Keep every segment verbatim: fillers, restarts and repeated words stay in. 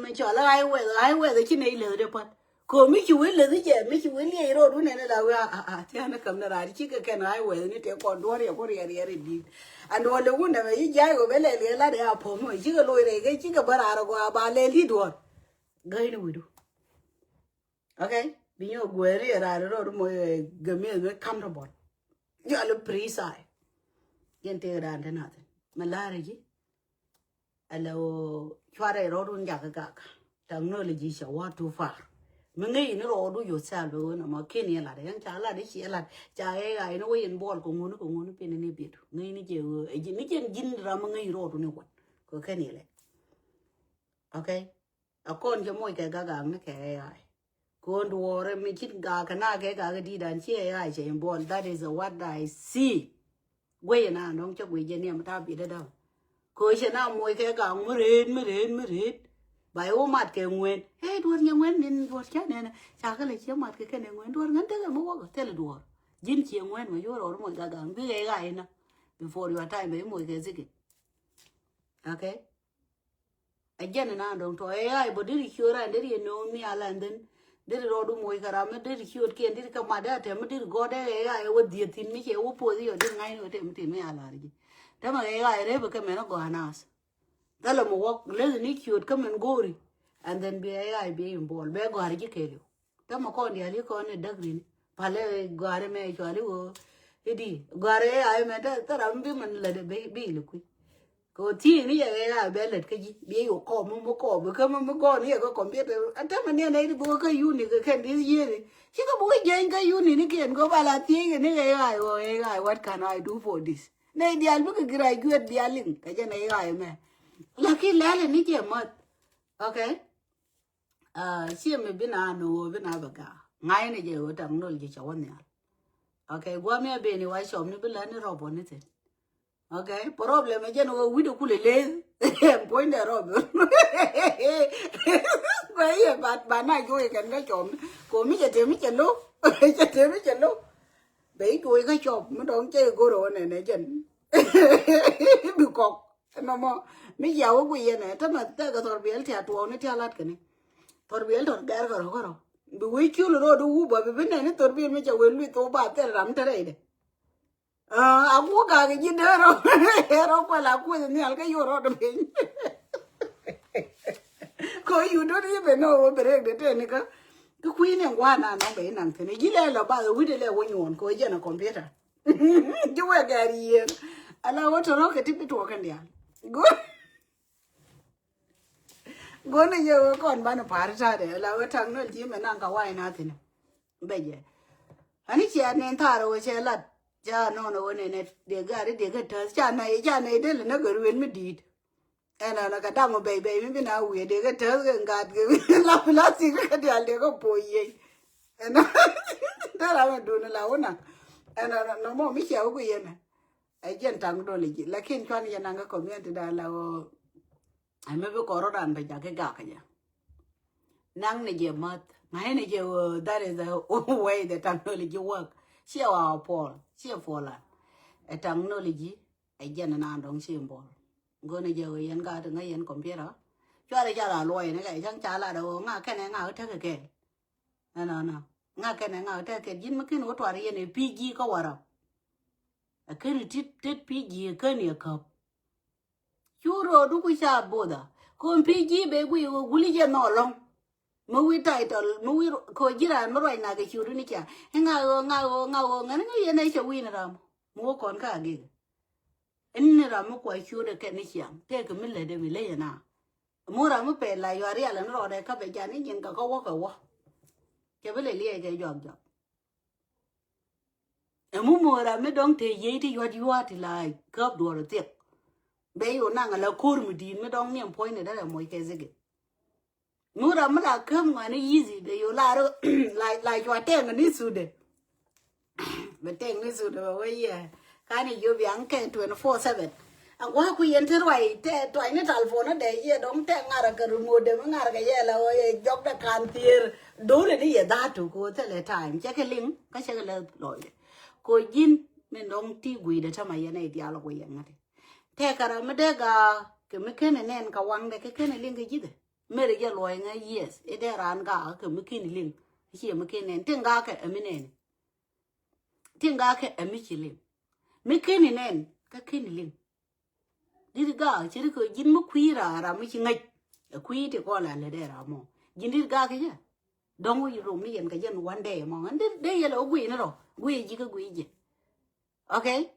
Mi cɔl a highway, highway ci nɛ ileth de pat. Ko mi ci wä leth jɛ, mi ci wä liɛc road wä nɛn la wä a, a, a, thian kam na ran ci kɛ kɛn highway ni te kɔn duɔr yɛ ko riɛr riɛr di. And wä le wä nɛ mɛ yi jay ko bɛ lɛ liɛ la de a pom mo ci kɛ loy rɛ kɛ ci kɛ bä rar ko a ba lɛ li duɔr. Gai ni widu. Okay? Bi nyɔ guɛri rar road mo, eh, gamiɛth mi comfortable. Jɔl precise. Yɛn te ran te nothing. Mɛ lar ji. Ala wä cuarɛ rɔɔdun jakä gak. Technology cɛ wä too far. Mi ŋäc ni rɔɔdu yourself wä nɔmɔ ken yɛ lat yɛn ca lat i̱ ciɛ lat ca ɛ ɣa̱c ni wä yɛn buɔl kɛ ŋuni kɛ ŋuni pin ni biɛtu ŋäc ni jɛ wä ɛ ji̱n ni jɛn ji̱n ram mi ŋäc rɔɔdu ni wän kɛ ken yɛ lɛ. Okay. A kɔn cɛ moc kɛ gak gak ni kɛ ɛ ɣa̱c. Kɔn duɔɔrɛ mi cit gak kɛ na kɛ gak di dan ci ɛ ɣa̱c cɛ yɛn buɔl. That is what I see. Guey na dɔŋ cä guey jɛ niɛm ta̱a̱ bi̱i̱dä däm. Kö cɛ na moc kɛ gaŋ mi reet mi reet mi reet. Ba iwä mat kɛ ŋuɛn ɛ duɔr nyɛ ŋuɛn min duɔr cä nɛnɛ ca kɛ lɛ ciɛ mat kɛ kɛn ɛ ŋuɛn duɔr ŋän tekɛ mi wäk thilɛ duɔr. Ji̱n ciɛ ŋuɛn mɛ yuɔr ɣɔr moc kɛ gaŋ bi kɛ iga inä. Before your time bɛ imoc kɛ zikit. Okay. A jɛn ina dɔŋ tɔ ɛ ai bä deri ciöt ran deri yɛ no̱o̱ŋ nhial an dhin deri rɔɔdu moc kɛ ram mi deri ciöt kiɛn deri kɛ mat dee a tɛm mi deri gɔt dee ɛ ai wä dhieth thin mi cɛ wä poth iɔ deri ŋa̱cni wä tɛm mi tin mi a lar ji̱. Tɛmɛ ɛ ai rep kɛ mɛn a gɔaa naas. Thälɛ mi wä leth ni ciöt kä mɛn go̱o̱ri. And then bi ɛ ai bi involve bɛ gɔ̱a̱r ji̱ keliw. Täämɛ kɔn diaal i̱ kɔn i̱ däk rin. Palɛ gɔ̱a̱rɛ mɛ cuali ɣöö i̱di gɔ̱a̱rɛ i̱ ayɛ mɛ tɛ thära mi bi mɛn lät bi bi ilɛ kui̱. Kɛ ɣöö thi̱i̱ ni yɛ ɣɛɛ a bɛ lät kä ji̱ bi yɛ kɔɔp mi mi kɔɔp bi kä mi mi gɔ̱a̱r ni yɛ kä kɔmpiuta. A täämɛ ni ɛn ɛ i̱di bukɛ kä yuni kɛ kɛn di̱th yiëëni. Cikɛ bukɛ jiɛny kä yuni ni kiɛn kɛ bala thiec kɛ ni ɣɛɛ a ɣöö ɣɛɛ a what can I do for this? Nɛ diaal bikɛ graduate diaal liŋ kɛ jɛ nɛ i̱ ayɛ mɛ. Lakin lɛl ni jɛ mäth. Okay. Ciɛ mi bi na ni ɣöö bi na bɛ ga̱a̱ ŋa̱cni jɛ ɣöö technology cɛ wä nhial. Okay, gua̱a̱ mi a ben i̱ wa cɔm ni bi lät ni rɔbɔ ni thi̱n. Okay, problem ɛ jɛn ɣöö wi̱cdɛ kulɛ leth. Puɔ̱nydɛ rɔbɔ. Bɛ yɛ ba ba na juɔc kɛn kä cɔm ni ko mi cɛ te mi cɛ lo̱k. Cɛ te mi cɛ lo̱k. Bɛ i̱ juɔc kä cɔp mi dɔ̱ŋ cɛ i̱ go̱r ɣän ɛn ɛ jɛn. Bi kɔk ɛn nɔmɔ mi cia wä guic yɛn ɛ tämɛ thɛkɛ thɔr biɛl tia tuɔɔk ni tia lat kɛn i̱ thɔr biɛl tɔr gɛr kärɔ kärɔ. Bi wec ciöl ro̱o̱du wup bä bi bi nɛn i̱ thɔr biɛl mi cɛ wee luith thok ba thil ram te rɛydɛ. A wuk gak i̱ ji̱ dee rɔ ɛ rɔ kuɛl a kueth nhial kä yur rɔɔdu piny. Ko you don't even know wä bi rek de teni kä. Kä kui̱ ni ŋuan a nɔŋ bɛ inaŋ thin i̱ ji̱ lɛ lɔ bath i̱ wi̱cdɛ lɛ wä nyuɔn ko jɛn a computer. Ji̱ wek gɛr yiëër. Ala wä tɔrɔ kɛ ti bi tuɔɔk kɛn diaal. Go. Go ni yɛ wä kɔn banɛ pa̱a̱r ta̱a̱dɛ ala wä taŋ nöl ji̱ mɛ naŋ ka wa̱i̱ na thin. Bɛ jɛ. Ani cia ni thaar wä cɛ lat. Ca nɔn wä nɛnɛ dee gari dee kä täth ca nɛy ca nɛy del nä gɛ rueen mi di̱i̱t. Ɛn ɔnɔ kɛ dam ɔ bɛy bɛy mi bi na wiee dee kɛ tɛth kɛ ŋa̱a̱t kɛ la plastic kɛ diaal dee kɛ po̱o̱c yiey. Ɛn ɔ dee ram ɛ duun la wä naŋ. Ɛn ɔnɔ nɔmɔ mi cia wä ku yɛn ɛ jɛn taŋ dol i̱ ji̱ lakin cuan yɛn naŋ kɛ community dan la ɣöö. Ɛn mi bi kɔn rɔ̱dan bɛ jakä gak kɛ jɛ. Naŋ ni jɛ mäth ŋa̱cni jɛ ɣöö that is the way the technology work. Ciɛ wa puɔl ciɛ puɔlan. Ɛ technology ɛ jɛn na dɔ̱ŋ ci bol. Go̱n ɛ jɛ ɣöö yɛn gat ŋäc yɛn computer. Cuarɛ ca la luɔy ni kɛ cäŋ ca lat ɛ ɣöö ŋa kɛnɛ ŋa ɣä tekɛ kɛɛl. Ɛnɔnɔ ŋa kɛnɛ ŋa ɣä tekɛ kɛɛl ji̱n mi ken wä tuar yɛn ɛ pi̱i̱ ji̱ kä warap. Ɛ ken i̱ tit tet pi̱i̱ ji̱ ɛ ken i̱ ɛ käp. Cu ro̱o̱du ku ca boda kon pi̱i̱ ji̱ bɛ guiy ɣöö guli jɛ nhɔɔlɔŋ. Mi wi̱i̱ title mi wi̱i̱ ko ji̱ raan mi ruac nak kɛ ciötdu ni ca i̱ ŋa ɣöö ŋa ɣöö ŋa ɣöö ŋäni ŋäc yɛn ɛ cɛ wi̱i̱ ni ram mi wä kɔn ka agik. Ɛn ni ram mi kua ciötdɛ kɛn ni ciaŋ tëëkɛ mi lätdɛ mi ley ɛna. Mu ram mi pɛl la yuaar rial ɛn rɔɔdɛ kä bɛ jan ni nyin kɛ kä wä kɛ wä. Cɛ bi lɛ liɛɛc kɛ juak juak. Ɛmu mo̱o̱ra mi dɔ̱ŋ te yiey ti yuat yuat ti la käp duɔl thiek. Bɛ yo̱ naŋ ala ko̱r mi di̱i̱t mi dɔ̱ŋ niɛm puɔ̱ny ni dɛrɛ moc kɛ zikit. Mo̱o̱ra mi la käp ŋuani yithi bɛ yo̱ la rɔ la la cua tɛŋ ni thudɛ. Bɛ tɛŋ ni thudɛ bɛ wee yɛ. Kani yo̱ biaŋ kɛ twenty four seven. Aŋ gua̱a̱ ku yɛn ti ruac tɛ tuany ni talpon ni dee yɛ dɔ̱ŋ tɛ ŋa̱r kɛ remote dee mi ŋa̱r kɛ yɛ la ɣöö yɛ jɔk dee ka̱n thier. Do̱l ni yɛ dha̱a̱t tuk kɛ ɣöö thilɛ time cɛ kɛ liŋ kä cɛ kɛ lɛ lɔcdɛ. Kɛ ɣöö ji̱n min dɔ̱ŋ ti gui̱dɛ tämɛ yɛn ɛ diaal kɛ yɛn ŋäti. Tɛkɛ ram mi dee ga̱a̱ kɛ mi kenɛ nɛn kɛ waŋdɛ kɛ kenɛ liŋ kɛ ji̱thɛ. Meri jɛ luɔi ŋä, yes, i̱ dee raan gak kɛ mi ken liŋ. Ciɛ mi ken nɛn tin gak kɛ ɛ mi nɛn. Tin gak kɛ ɛ mi ci liŋ. Mi ken nɛn kä ken liŋ. Dit gak ci ri kɛ ji̱n mi kui̱ raa ram mi ci ŋäc. Ɛ kui̱ ti kɔn la lɛ dee ram mɔ. Ji̱n dit gak kɛ jɛ. Dɔ̱ŋ wi̱c rom mi yɛn kɛ jɛn one day mɔ ŋän dit dee yɛl ɛ wä guiy ni rɔ guiy ji̱ kä guiy ji̱. Okay.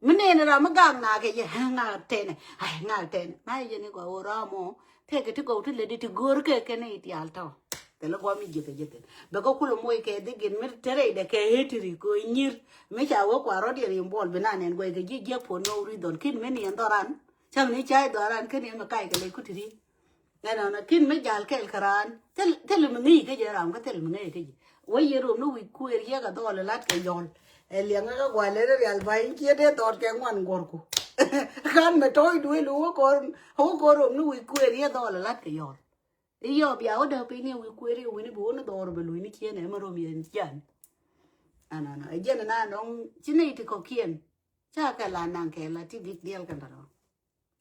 Mi nɛn ram mi gak ŋak kɛ jɛ ŋak tɛnɛ. Ay ŋak tɛnɛ na yɛ jɛ ni gɔaa wä ram mɔ. Tɛkɛ ti gɔw ti lɛ di ti go̱o̱r kɛ kɛn i̱ tial tɔ. Thilɛ guam i̱ jiɛth jiɛth bɛ kä kulɛ moc kɛ dhi gin mi te rɛydɛ kɛ history kɛ nyir. Mi ca wee kua rɔ̱diɛn involve bi na nɛn guɛy kɛ ji̱ jiɛk for no reason kin mi niɛn dhɔran. Cäŋ ni ca i̱ dhɔran kin yɛn mi kac kɛ lɛc kuti ri. Ɛnɔnɔ kin mi jal kɛl kɛ raan thil mi ŋi̱i̱c kä jɛ ram kä thil mi ŋi̱i̱c kä jɛ. Wee yɛ rom ni wi̱c kuëër yɛ kɛ dhɔl lat kɛ yɔl. Ɛ liɛŋä kä gua̱l ɛ rial ba̱ny kiɛ dee dhɔt kɛ ŋuan guɔ̱rku. Kan mɛ tɔ̱ɔ̱c duël wä kɔr wä kɔr rom ni wi̱c kuëër yɛ dhɔl lat kɛ yɔl. I̱ yɔ bia wä däk piny ni wi̱i̱ kueer i̱ wi̱ni bi wä ni dhɔr bɛ luny ni cieen ɛmɛ rom yɛn jian. Anɔnɔ ɛ jiɛn na nɔŋ ci nɛy ti kɔ̱kiɛn. Ca kɛ la naŋ kɛ la ti big deal kɛn tɔnɔ.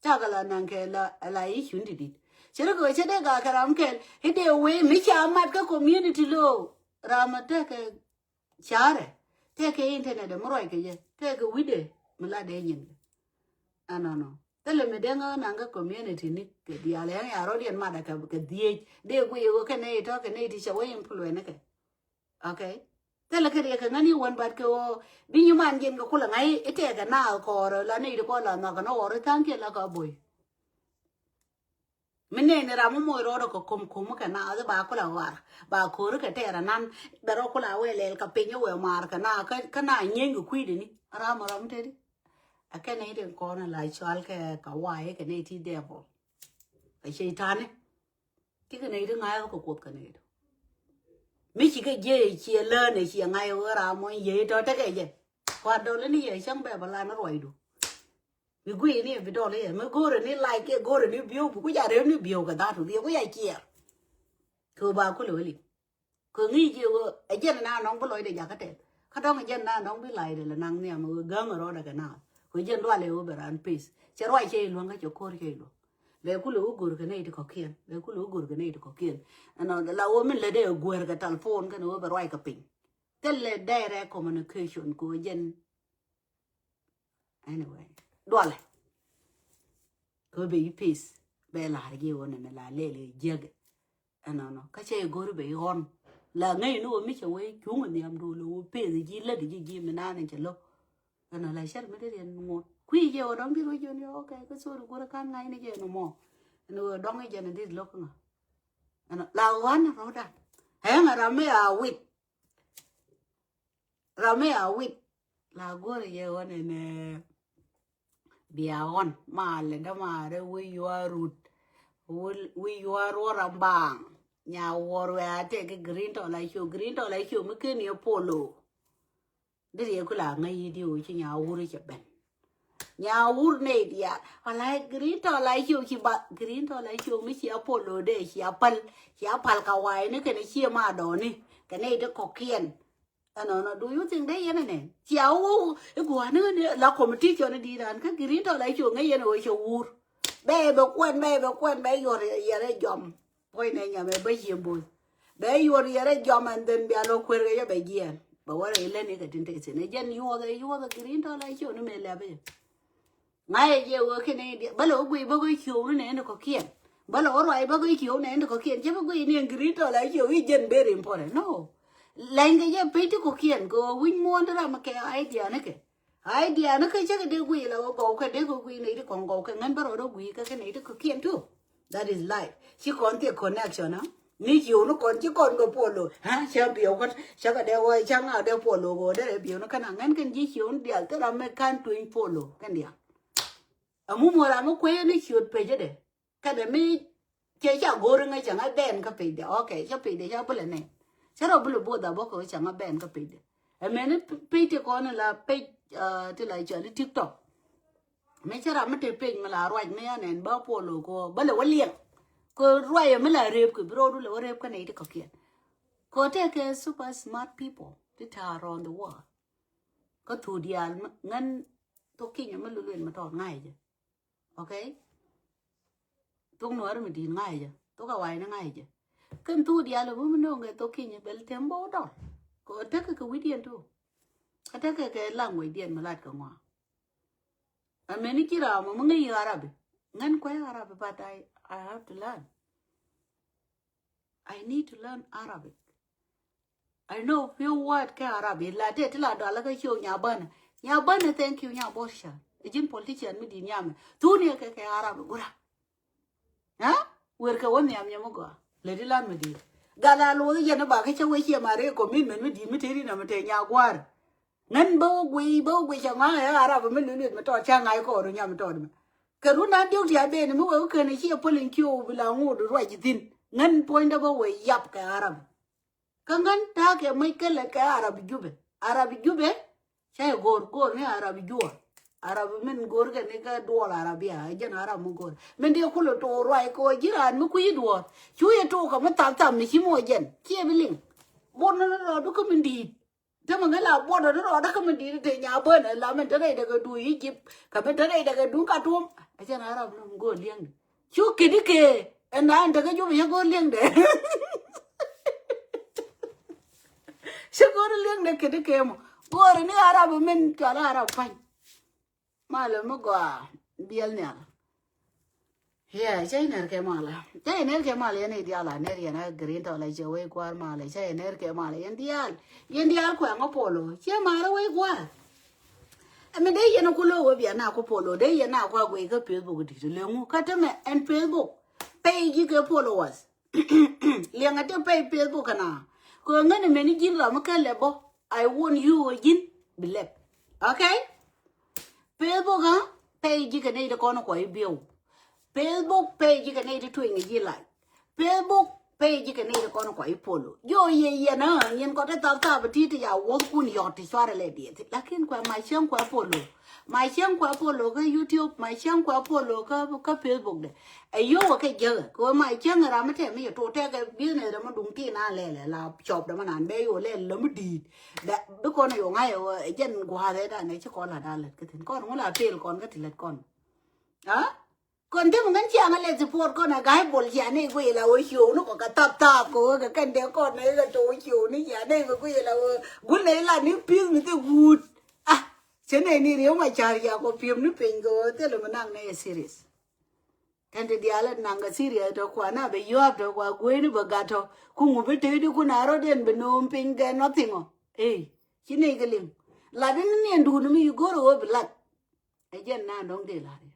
Ca kɛ la naŋ kɛ la la i̱ cun ti dit. Ci ri kɛ cɛ dee gak kɛ ram kɛl i̱ dee wee mi ca mat kä community lo. Ram a tekɛ carɛ tekɛ internet ɛ mi ruac kɛ jɛ tekɛ wi̱dɛ mi la dee nyin kɛ. Anɔnɔ thilɛ mi deŋ ɣän naŋ kä community ni kɛ diaal yɛn ya rɔ̱t yɛn matdä kɛ kɛ dhiec dee guiy ɣöö kɛ nɛy tɔ̱ kɛ nɛy ti cɛ wä influence kɛ. Okay. Thilɛ kɛ riɛk kɛ ŋäni wän bat kɛ ɣöö bi nyi man jiɛn kɛ kulɛ ŋa̱c i̱ tɛɛkɛ naath kɔɔrɛ la nɛy ti kɔn la nhɔakɛ ni ɣɔr i̱ tha̱a̱ŋkiɛn la kɛ boy. Mi nɛni ram mi moc rɔɔdɛ kɛ kom kom kɛ naath ba kula war ba ko̱ri kɛ tɛɛr anan. Bɛ rɔ kula wee lɛl kɛ piny wee maar kɛ naath kä naath nyieeny kɛ kui̱dɛ ni ram ram teti. Akɛ nɛy den kɔn la cual kɛ kɛ wa̱a̱ kɛ nɛy ti devil. Kɛ cɛy tani. Ti kɛ nɛy ti ŋa̱c kɛ kuoth kɛ nɛy ti. Mi ci kɛ jiɛ ciɛ lään ɛ ciɛ ŋa̱c wee ram mɔ yie tɔ tekɛ jɛ. Kuat dɔl ni yɛ cäŋ bɛ bɛ lan ruacdu. Mi guiy ni bi dɔl yɛ mi go̱o̱rɛ ni lac kɛ go̱o̱rɛ ni bieu bi ku ja rep ni bieu kɛ dhat wudi ku ja ciɛɛr. Kɛ ba kulɛ weli. Kɛ ŋi̱i̱c jɛ wä ɛ jɛn na nɔŋ bi lɔcdɛ jakä tɛth. Kä dɔŋ ɛ jɛn na nɔŋ bi lacdɛ lɛ naŋ nhiam wä gäŋ rɔɔdɛ kɛ naath. Kɛ jɛn dualɛ wä bɛ ran peth. Cɛ ruac cɛ iluäŋ kä cɛ ko̱r cɛ iluäŋ. Lɛ kulɛ wä go̱o̱r kɛ nɛy ti kɔ̱kiɛn. Lɛ kulɛ wä go̱o̱r kɛ nɛy ti kɔ̱kiɛn. Ɛnɔ la wä min lɛ dee guɛr kɛ telephone kɛn wä bɛ ruac kɛ piny. Thilɛ direct communication kɛ wä jɛn. Anyway, dualɛ. Kɛ bɛ yi peth bɛ la̱r jiɛ wä nɛ mɛ la lɛl jiäkɛ. Ɛnɔnɔ kä cɛ go̱ri bɛ yi ɣɔn. La ŋäc ni wä mi cɛ wee cuŋ nhiam do̱l wä peth ji̱ lät ji̱ ji̱ mi naan cɛ lo̱k. Ɛnɔ la cɛr mi dee riɛn ŋuɔ̱t kui̱ jɛ wä dɔ̱ŋ bi ruec jɛ ni okay kä sorry go̱ri kan ŋa̱c ni jɛ ni mɔ. Ɛn wä dɔ̱ŋ jɛ ni dit lo̱k ŋa. Ɛnɔ la wan rɔ̱dan. Ɛŋ ram mi a wit. Ram mi a wit la go̱ri jɛ wä nɛnɛ. Bia ɣɔn ma lɛ dämaarɛ wi̱i̱ yuaar rut. Wi̱i̱ yuaar ruɔr a baaŋ. Nya wuɔr wɛ a tɛk kɛ green tɔ la show green tɔ la show mi ken yɛ polo. Diri yɛ kula ŋäc yi di wä ci nya wur cɛ ben. Nya wur nɛy diaal wala green tɔ la show ci ba green tɔ la show mi ci a polo de ci a pal ci a pal ka wai ni kɛn ci ma dɔni kɛ nɛy di kɔkiɛn. Ɛnɔnɔ do you think dee yɛn ɛnɛ cia wä i̱ gua̱a̱ni ɣän la competition i̱ di̱i̱t an kä green tɔ la i̱ ci wä ŋäc yɛn ɛ wä cɛ wur. Bɛ bɛ kuɛn bɛ bɛ kuɛn bɛ yuɔr yɛrɛ jɔm. Puɔ̱ny nɛ nyam ɛ bä yiem bo̱o̱th bɛ yuɔr yɛrɛ jɔm and then bia lɔ kuer kɛ yɛ bɛ jiɛɛn bɛ wä rɛ ilɛn ikɛ tin te thin ɛ jɛn yuɔth ɛ yuɔth ɛ green tɔ la i̱ ci wä ni mëë lɛp i̱. Ŋa̱cɛ jɛ wee kɛn i̱ diɛ bä lɛ wä guiy bä guiy ciökni nɛ ni kɔ̱kiɛn. Bä lɛ wä ruac bä guiy ciökni nɛ ni kɔ̱kiɛn cɛ bä guiy ni ɛn green tɔ la ciök i̱ jɛn very important no. Lɛny kɛ jɛ pec ti kɔ̱kiɛn kɛ wä wi̱ny muɔ̱ɔ̱n ti ram kɛ idea ni kɛ. Idea ni kɛ cä kɛ dee guiy la wä gɔw kɛ dee kɛ guiy nɛ ti kɔn gɔw kɛ ŋän bä rɔ dee guiy kɛ kɛ nɛ ti kɔ̱kiɛn too. That is life. Ci kɔn thiɛ connection a. Ni ci wun kɔn ci kɔn kɛ polo. Ha cä biɛw kä cä kɛ dee wä cä ŋa dee polo wä dee rɛ biɛw ni kɛn a ŋän kɛn ci ci wun dial thil ram mɛ kan tuny polo kɛn dial. Amu muɔr ram mɛ kuecä ni ciöt pecä dɛ. Kɛn ɛ mi cɛ ca go̱r ŋä cɛ ŋa bɛn kä pecdɛ. Okay cä pecdɛ cä bulɛ nɛ. Cä rɔ bulɛ both a bä kɛ wä cɛ ŋa bɛn kä pecdɛ. Ɛ mɛn ni pec ti kɔn la pec ti la cɔl i̱ TikTok. Mi cä ram mi te pec mi la ruac mi yan ɛn bä polo kɔ bä lɛ wä liɛŋ. Kɔ ruac mi la rep kɛ bi rɔɔdu lɛ wä rep kä nɛy ti kɔkiɛn. Kɔ tɛkɛ super smart people ti ta̱a̱ around the world. Kä thuk diaal ŋän thok kinyɛ mi lulwen mi tɔt ŋa̱cä jɛ. Okay. Thok nuɔri mi di̱i̱t ŋa̱cä jɛ. Thok a wa̱i̱ ni ŋa̱c jɛ. Kɛn thuk diaal ɛ bum no̱o̱ŋ kɛ thok kinyɛ bɛl tɛm bä wä dɔl. Kɛ tekɛ kɛ wi̱diɛn tu. Kɛ tekɛ kɛ language diɛn mi lat kɛ ŋɔa. Amɛni ci ram mi ŋäc Arabi. Ŋän kuɛ Arabi, but I, I have to learn. I need to learn Arabic. I know few word kɛ Arabi. La tɛ ti la dɔla kɛ ciw nya bänɛ. Nya bänɛ, thank you, nya bor ca. Ɛ ji̱n politician mi di̱t nyamɛ. Thuni kɛ kɛ Arabi gura. Ha? Wer kɛ wä nhiam nyɛ mi gɔaa. Lɛ di lan mi di̱t. Gal a luɔth yɛn ba kɛ cɛ wä ciɛ ma rɛ commitment mi di̱t mi teri na mi tɛ nya guar. Ŋän bä wä guiy, bä wä guiy cɛ ŋa̱ ɛ Arab mi luth luth mi tɔt ca ŋa̱ kɔɔr nya mi tɔt mɛ. Kɛ run na diɔk ti a ben mi wee wä kɛn ci a päl in ci wä bi la ŋot ruac ithin. Ŋän puɔ̱nydä bä wee yap kɛ Arab. Kä ŋän ta̱a̱ kɛ mec kälɛ kɛ Arab Jubɛ. Arab Jubɛ ca jɛ go̱o̱r, go̱o̱r ni Arab Juɔr. Arab min go̱o̱r kɛ ni kɛ duɔl Arabia, jɛn Arab mi go̱o̱r. Min dee kulɛ to̱o̱r ruac kɛ wä ji̱ raan mi kui̱ duɔ̱ɔ̱r. Cu yɛ to̱o̱r kɛ mi tham tham mi ci mɔ jɛn. Ciɛ bi liŋ. Buɔt ni rɔɔdu kä min di̱i̱t. Te mi ŋäc la buɔt ni rɔɔdu kä min di̱i̱t te nya bän la min te rɛy dɛ kɛ duun Egypt. Kɛ min te rɛy dɛ kɛ duun Khartoum. Ɛ jɛn Arab ni mi go̱o̱r liɛŋ. Cu kidi kee ɛn na ɛn tekɛ jup yɛ go̱o̱r liɛŋdɛ. Cä go̱o̱r liɛŋdɛ kidi kee mɔ. Go̱o̱r ni Arab min cual Arab pa̱ny. Malɛ mi gɔaa biɛl nhial. Yeah, cä inɛr kɛ malɛ. Cä inɛr kɛ malɛ yɛn idial a nɛr yɛn a green tɔlɛ cɛ wei guar malɛ. Cä inɛr kɛ malɛ yɛn dial. Yɛn dial kuɛ ŋɔ polo. Cɛ malɛ wei guar. Ɛmɛ dee yɛn a ku lo̱o̱k wä bia na ku polo, dee yɛn na ku a guiy kä Facebook di̱t leŋu kä tämɛ ɛn Facebook. Page ji̱ kɛ followers. Liɛŋ a te page Facebook kɛ na. Kɛ ŋän mɛn ji̱n ram mi kɛ lɛ bä. I want you ji̱n bi lɛp. Okay? Facebook ha, page ji̱ kɛ nɛy ti kɔn kuɔ i̱ biɛw. Facebook page ji̱ kɛ nɛy ti tueny ji̱ like. Facebook page ji̱ kɛ nɛy ti kɔn kuɔ i̱ follow. Jiɔ yɛ yɛn a yɛn kɔt ti thap thap ti ti ya wuɔth kun yɔt ti cuarɛ lɛ diɛth. Lakin kuɛ ma cieŋ kuɛ follow. Ma cieŋ kuɛ follow kä YouTube, ma cieŋ kuɛ follow kä, kä Facebook dɛ. Ɛ yio̱w ɛ kɛ jäk ɛ kɛ ɣöö ma cieŋ ɛ ram mi tɛm mi yɛ tok tɛk ɛ business dɛ mi duŋ ti na lɛl ɛ la shop dɛ mi nan bɛ yo̱ lɛl lɛ mi di̱i̱t. Dɛ bi kɔn ɛ yo̱ ŋa̱c ɛ ɣöö ɛ jɛn gua̱a̱th ɛ dan ɛ ci kɔn la dan lät kä thi̱n kɔn ŋun la pel kɔn kä ti lät kɔn. A kɔn te mi ŋän ciaŋ ɛ lɛ support kɔn ɛ ga̱a̱c bol cia ni guiy la ɣöö ciöw ni kɔ kɛ thap thap kɛ ɣöö kɛ kɛn dee kɔn ɛ kɛ tok ciöw ni cia ni kɛ guiy la ɣöö gul ni la ni pi̱th mi thik guut. A cɛ nɛ ni riw ma ca̱r cia kɔ pi̱em ni piny kɛ ɣöö thilɛ mi naŋ ni ɛ serious. Kɛn ti diaal ɛ naŋ kɛ serious tɔ kua na bɛ yuɔ̱ɔ̱p tɔ kua gueyni bɛ gat tɔ. Ku ŋu bi tëëdi ku na rɔ̱diɛn bi no̱o̱m piny kɛ nothing ɔ. Ey, ci nɛy kɛ liŋ. Lat in niɛn duun mi yi go̱r ɛ ɣöö bi lat. Ɛ jɛn na dɔ̱ŋ dee lat in.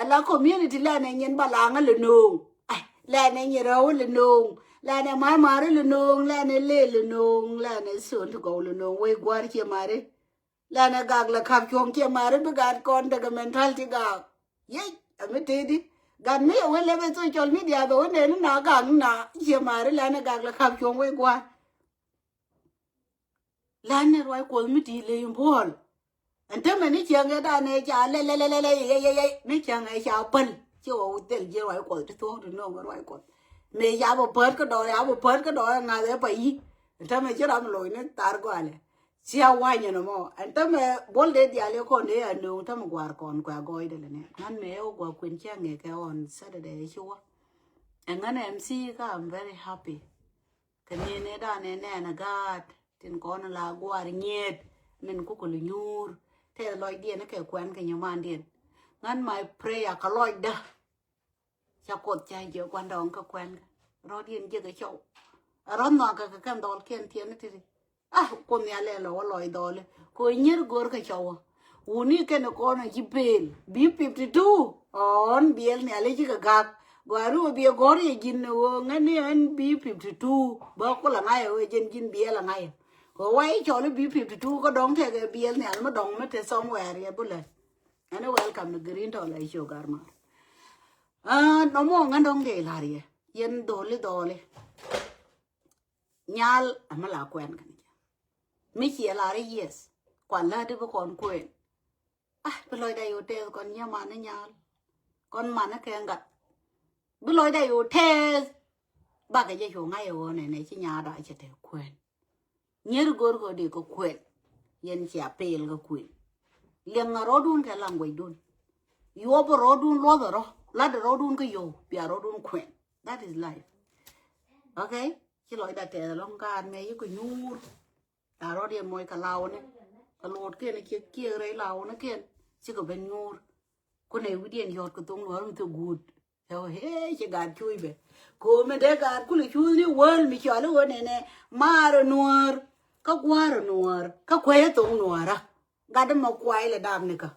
Ɛ la community lɛn ɛ nyin ba laŋä lɛ no̱o̱ŋ. Ai, lɛn ɛ nyin rɛw lɛ no̱o̱ŋ. Lɛn ɛ ma̱a̱ ma̱a̱ri lɛ no̱o̱ŋ. Lɛn ɛ lëë lɛ no̱o̱ŋ. Lɛn ɛ son ti gɔw lɛ no̱o̱ŋ. Wec gua̱a̱r cie ma̱a̱ri. Lɛn ɛ gak lɛ kap cuɔ̱ŋ cie ma̱a̱ri bi gat kɔn tekɛ mentality gak. Yec, ɛ mi tëëdi. Gat mi ɛ wee lɛ bɛ social media bɛ wee nɛni na gak na cie ma̱a̱ri lɛn ɛ gak lɛ kap cuɔ̱ŋ wec gua̱a̱r. Lɛn ɛ ruac kuɔth mi ti ley in buɔl. Ɛn tämɛ ni ciɛŋ ɛ danɛ ca lɛ lɛ lɛ lɛ lɛ yɛ yɛ yɛ ni ciɛŋ ɛ ca päl. Ci wä wä dhil jiɛ ruac kuɔth ti thuɔ̱k ti nööŋ ruac kuɔth. Mëë ca bä päät kä dɔɔr, ca bä päät kä dɔɔr ɛ ŋa̱th ɛ pa yi̱. Ɛn tämɛ ci ram loc ni thar gualɛ. Cia wa̱nyɛ nɔmɔ. Ɛn tämɛ buɔl dee diaal yɛ kɔn dee a nööŋ tämɛ gua̱a̱r kɔn kuɛ gɔɔydɛ lɛ nɛ. Ŋän mëë ɛ wä gua̱a̱r kuën cia ŋɛk ɛ on Saturday ɛ ci wä. Ɛ ŋän M C ka, I'm very happy. Kɛ ni ni dan ni nɛn a gaat tin kɔn la guar nyiet min kukul nyuur. Tɛ lɔcdiɛn kɛ kuɛn kɛ nyumandiɛn. Ŋän my prayer kɛ lɔcdä. Ca kuɔth ca jiɛ kuan dɔŋ kɛ kuɛn kɛ rɔdiɛn jiɛ kɛ cɔw. A rɔn nɔakɛ kɛ kɛn dhɔl kiɛn tiɛn titi. Ah, kuoth nhial ɛ lɔ wä lɔc dhɔli. Ko nyier go̱r kä cɔwä. Wuni kɛn kɔn a ji̱ pel. B fifty two. Ɔn biɛl nhial i̱ ji̱ kɛ gak. Gɔari wä biɛ gɔr yɛ ji̱n ni wä ŋäni ɛn B fifty two. Bä kula ŋa̱c ɛ wä jɛn ji̱n biɛl a ŋa̱c ɛ. Kɛ wa i̱ cɔl i̱ B fifty two kä dɔŋ tɛkɛ biɛl nhial mi dɔŋ mi te somewhere yɛ bulɛ. Ɛn i̱ welcome ni green tɔ la i̱ cio gar mar. Ah, nɔmɔ ŋän dɔŋ dee lar yɛ. Yɛn dholi dholi. Nyal ɛmɛ la kuɛn kɛn jɛ. Mi ciɛ lar i̱ yes. Kuan lät i̱ bi kɔn kuɛn. Ah, bi lɔcdɛ yo̱ tɛth kɔn nyɛ man i̱ nyal. Kɔn man i̱ kɛ ŋa̱t. Bi lɔcdɛ yo̱ tɛth. Bakɛ jɛ cu ŋa̱c i̱ ɣöö nɛnɛ ci nyaatda cɛ te kuɛn. Nyier go̱r kɛ dee kɛ kuɛn. Yɛn cia pel kɛ kuɛn. Liɛŋ a rɔɔdun kɛ language dun. Yuɔp a rɔɔdun luɔth a rɔ. Lat a rɔɔdun kä yo̱ bia rɔɔdun kuɛn. That is life. Okay? Ci lɔcda tɛth ɛlɔ̱ŋ gaat mɛ yi kɛ nyuur. La rɔ̱t yɛ moc kɛ lawni kɛ luɔt kiɛn ciek ciek rɛy lawni kiɛn. Cikɛ ben nyuur. Kunɛ wi̱diɛn yɔt kɛ thoŋ nuɔr mi thok guut. Ɛ wä hee ci gaat cuuc bɛ. Ko̱o̱m mi dee gaat kulɛ cuuc ni wäl mi cɔal i̱ ɣöö nɛnɛ maarɛ nuäär kä gua̱a̱rɛ nuäär kä kuecä thoŋ nuäärä. Gat dämɛ kuay lɛ dap nikä.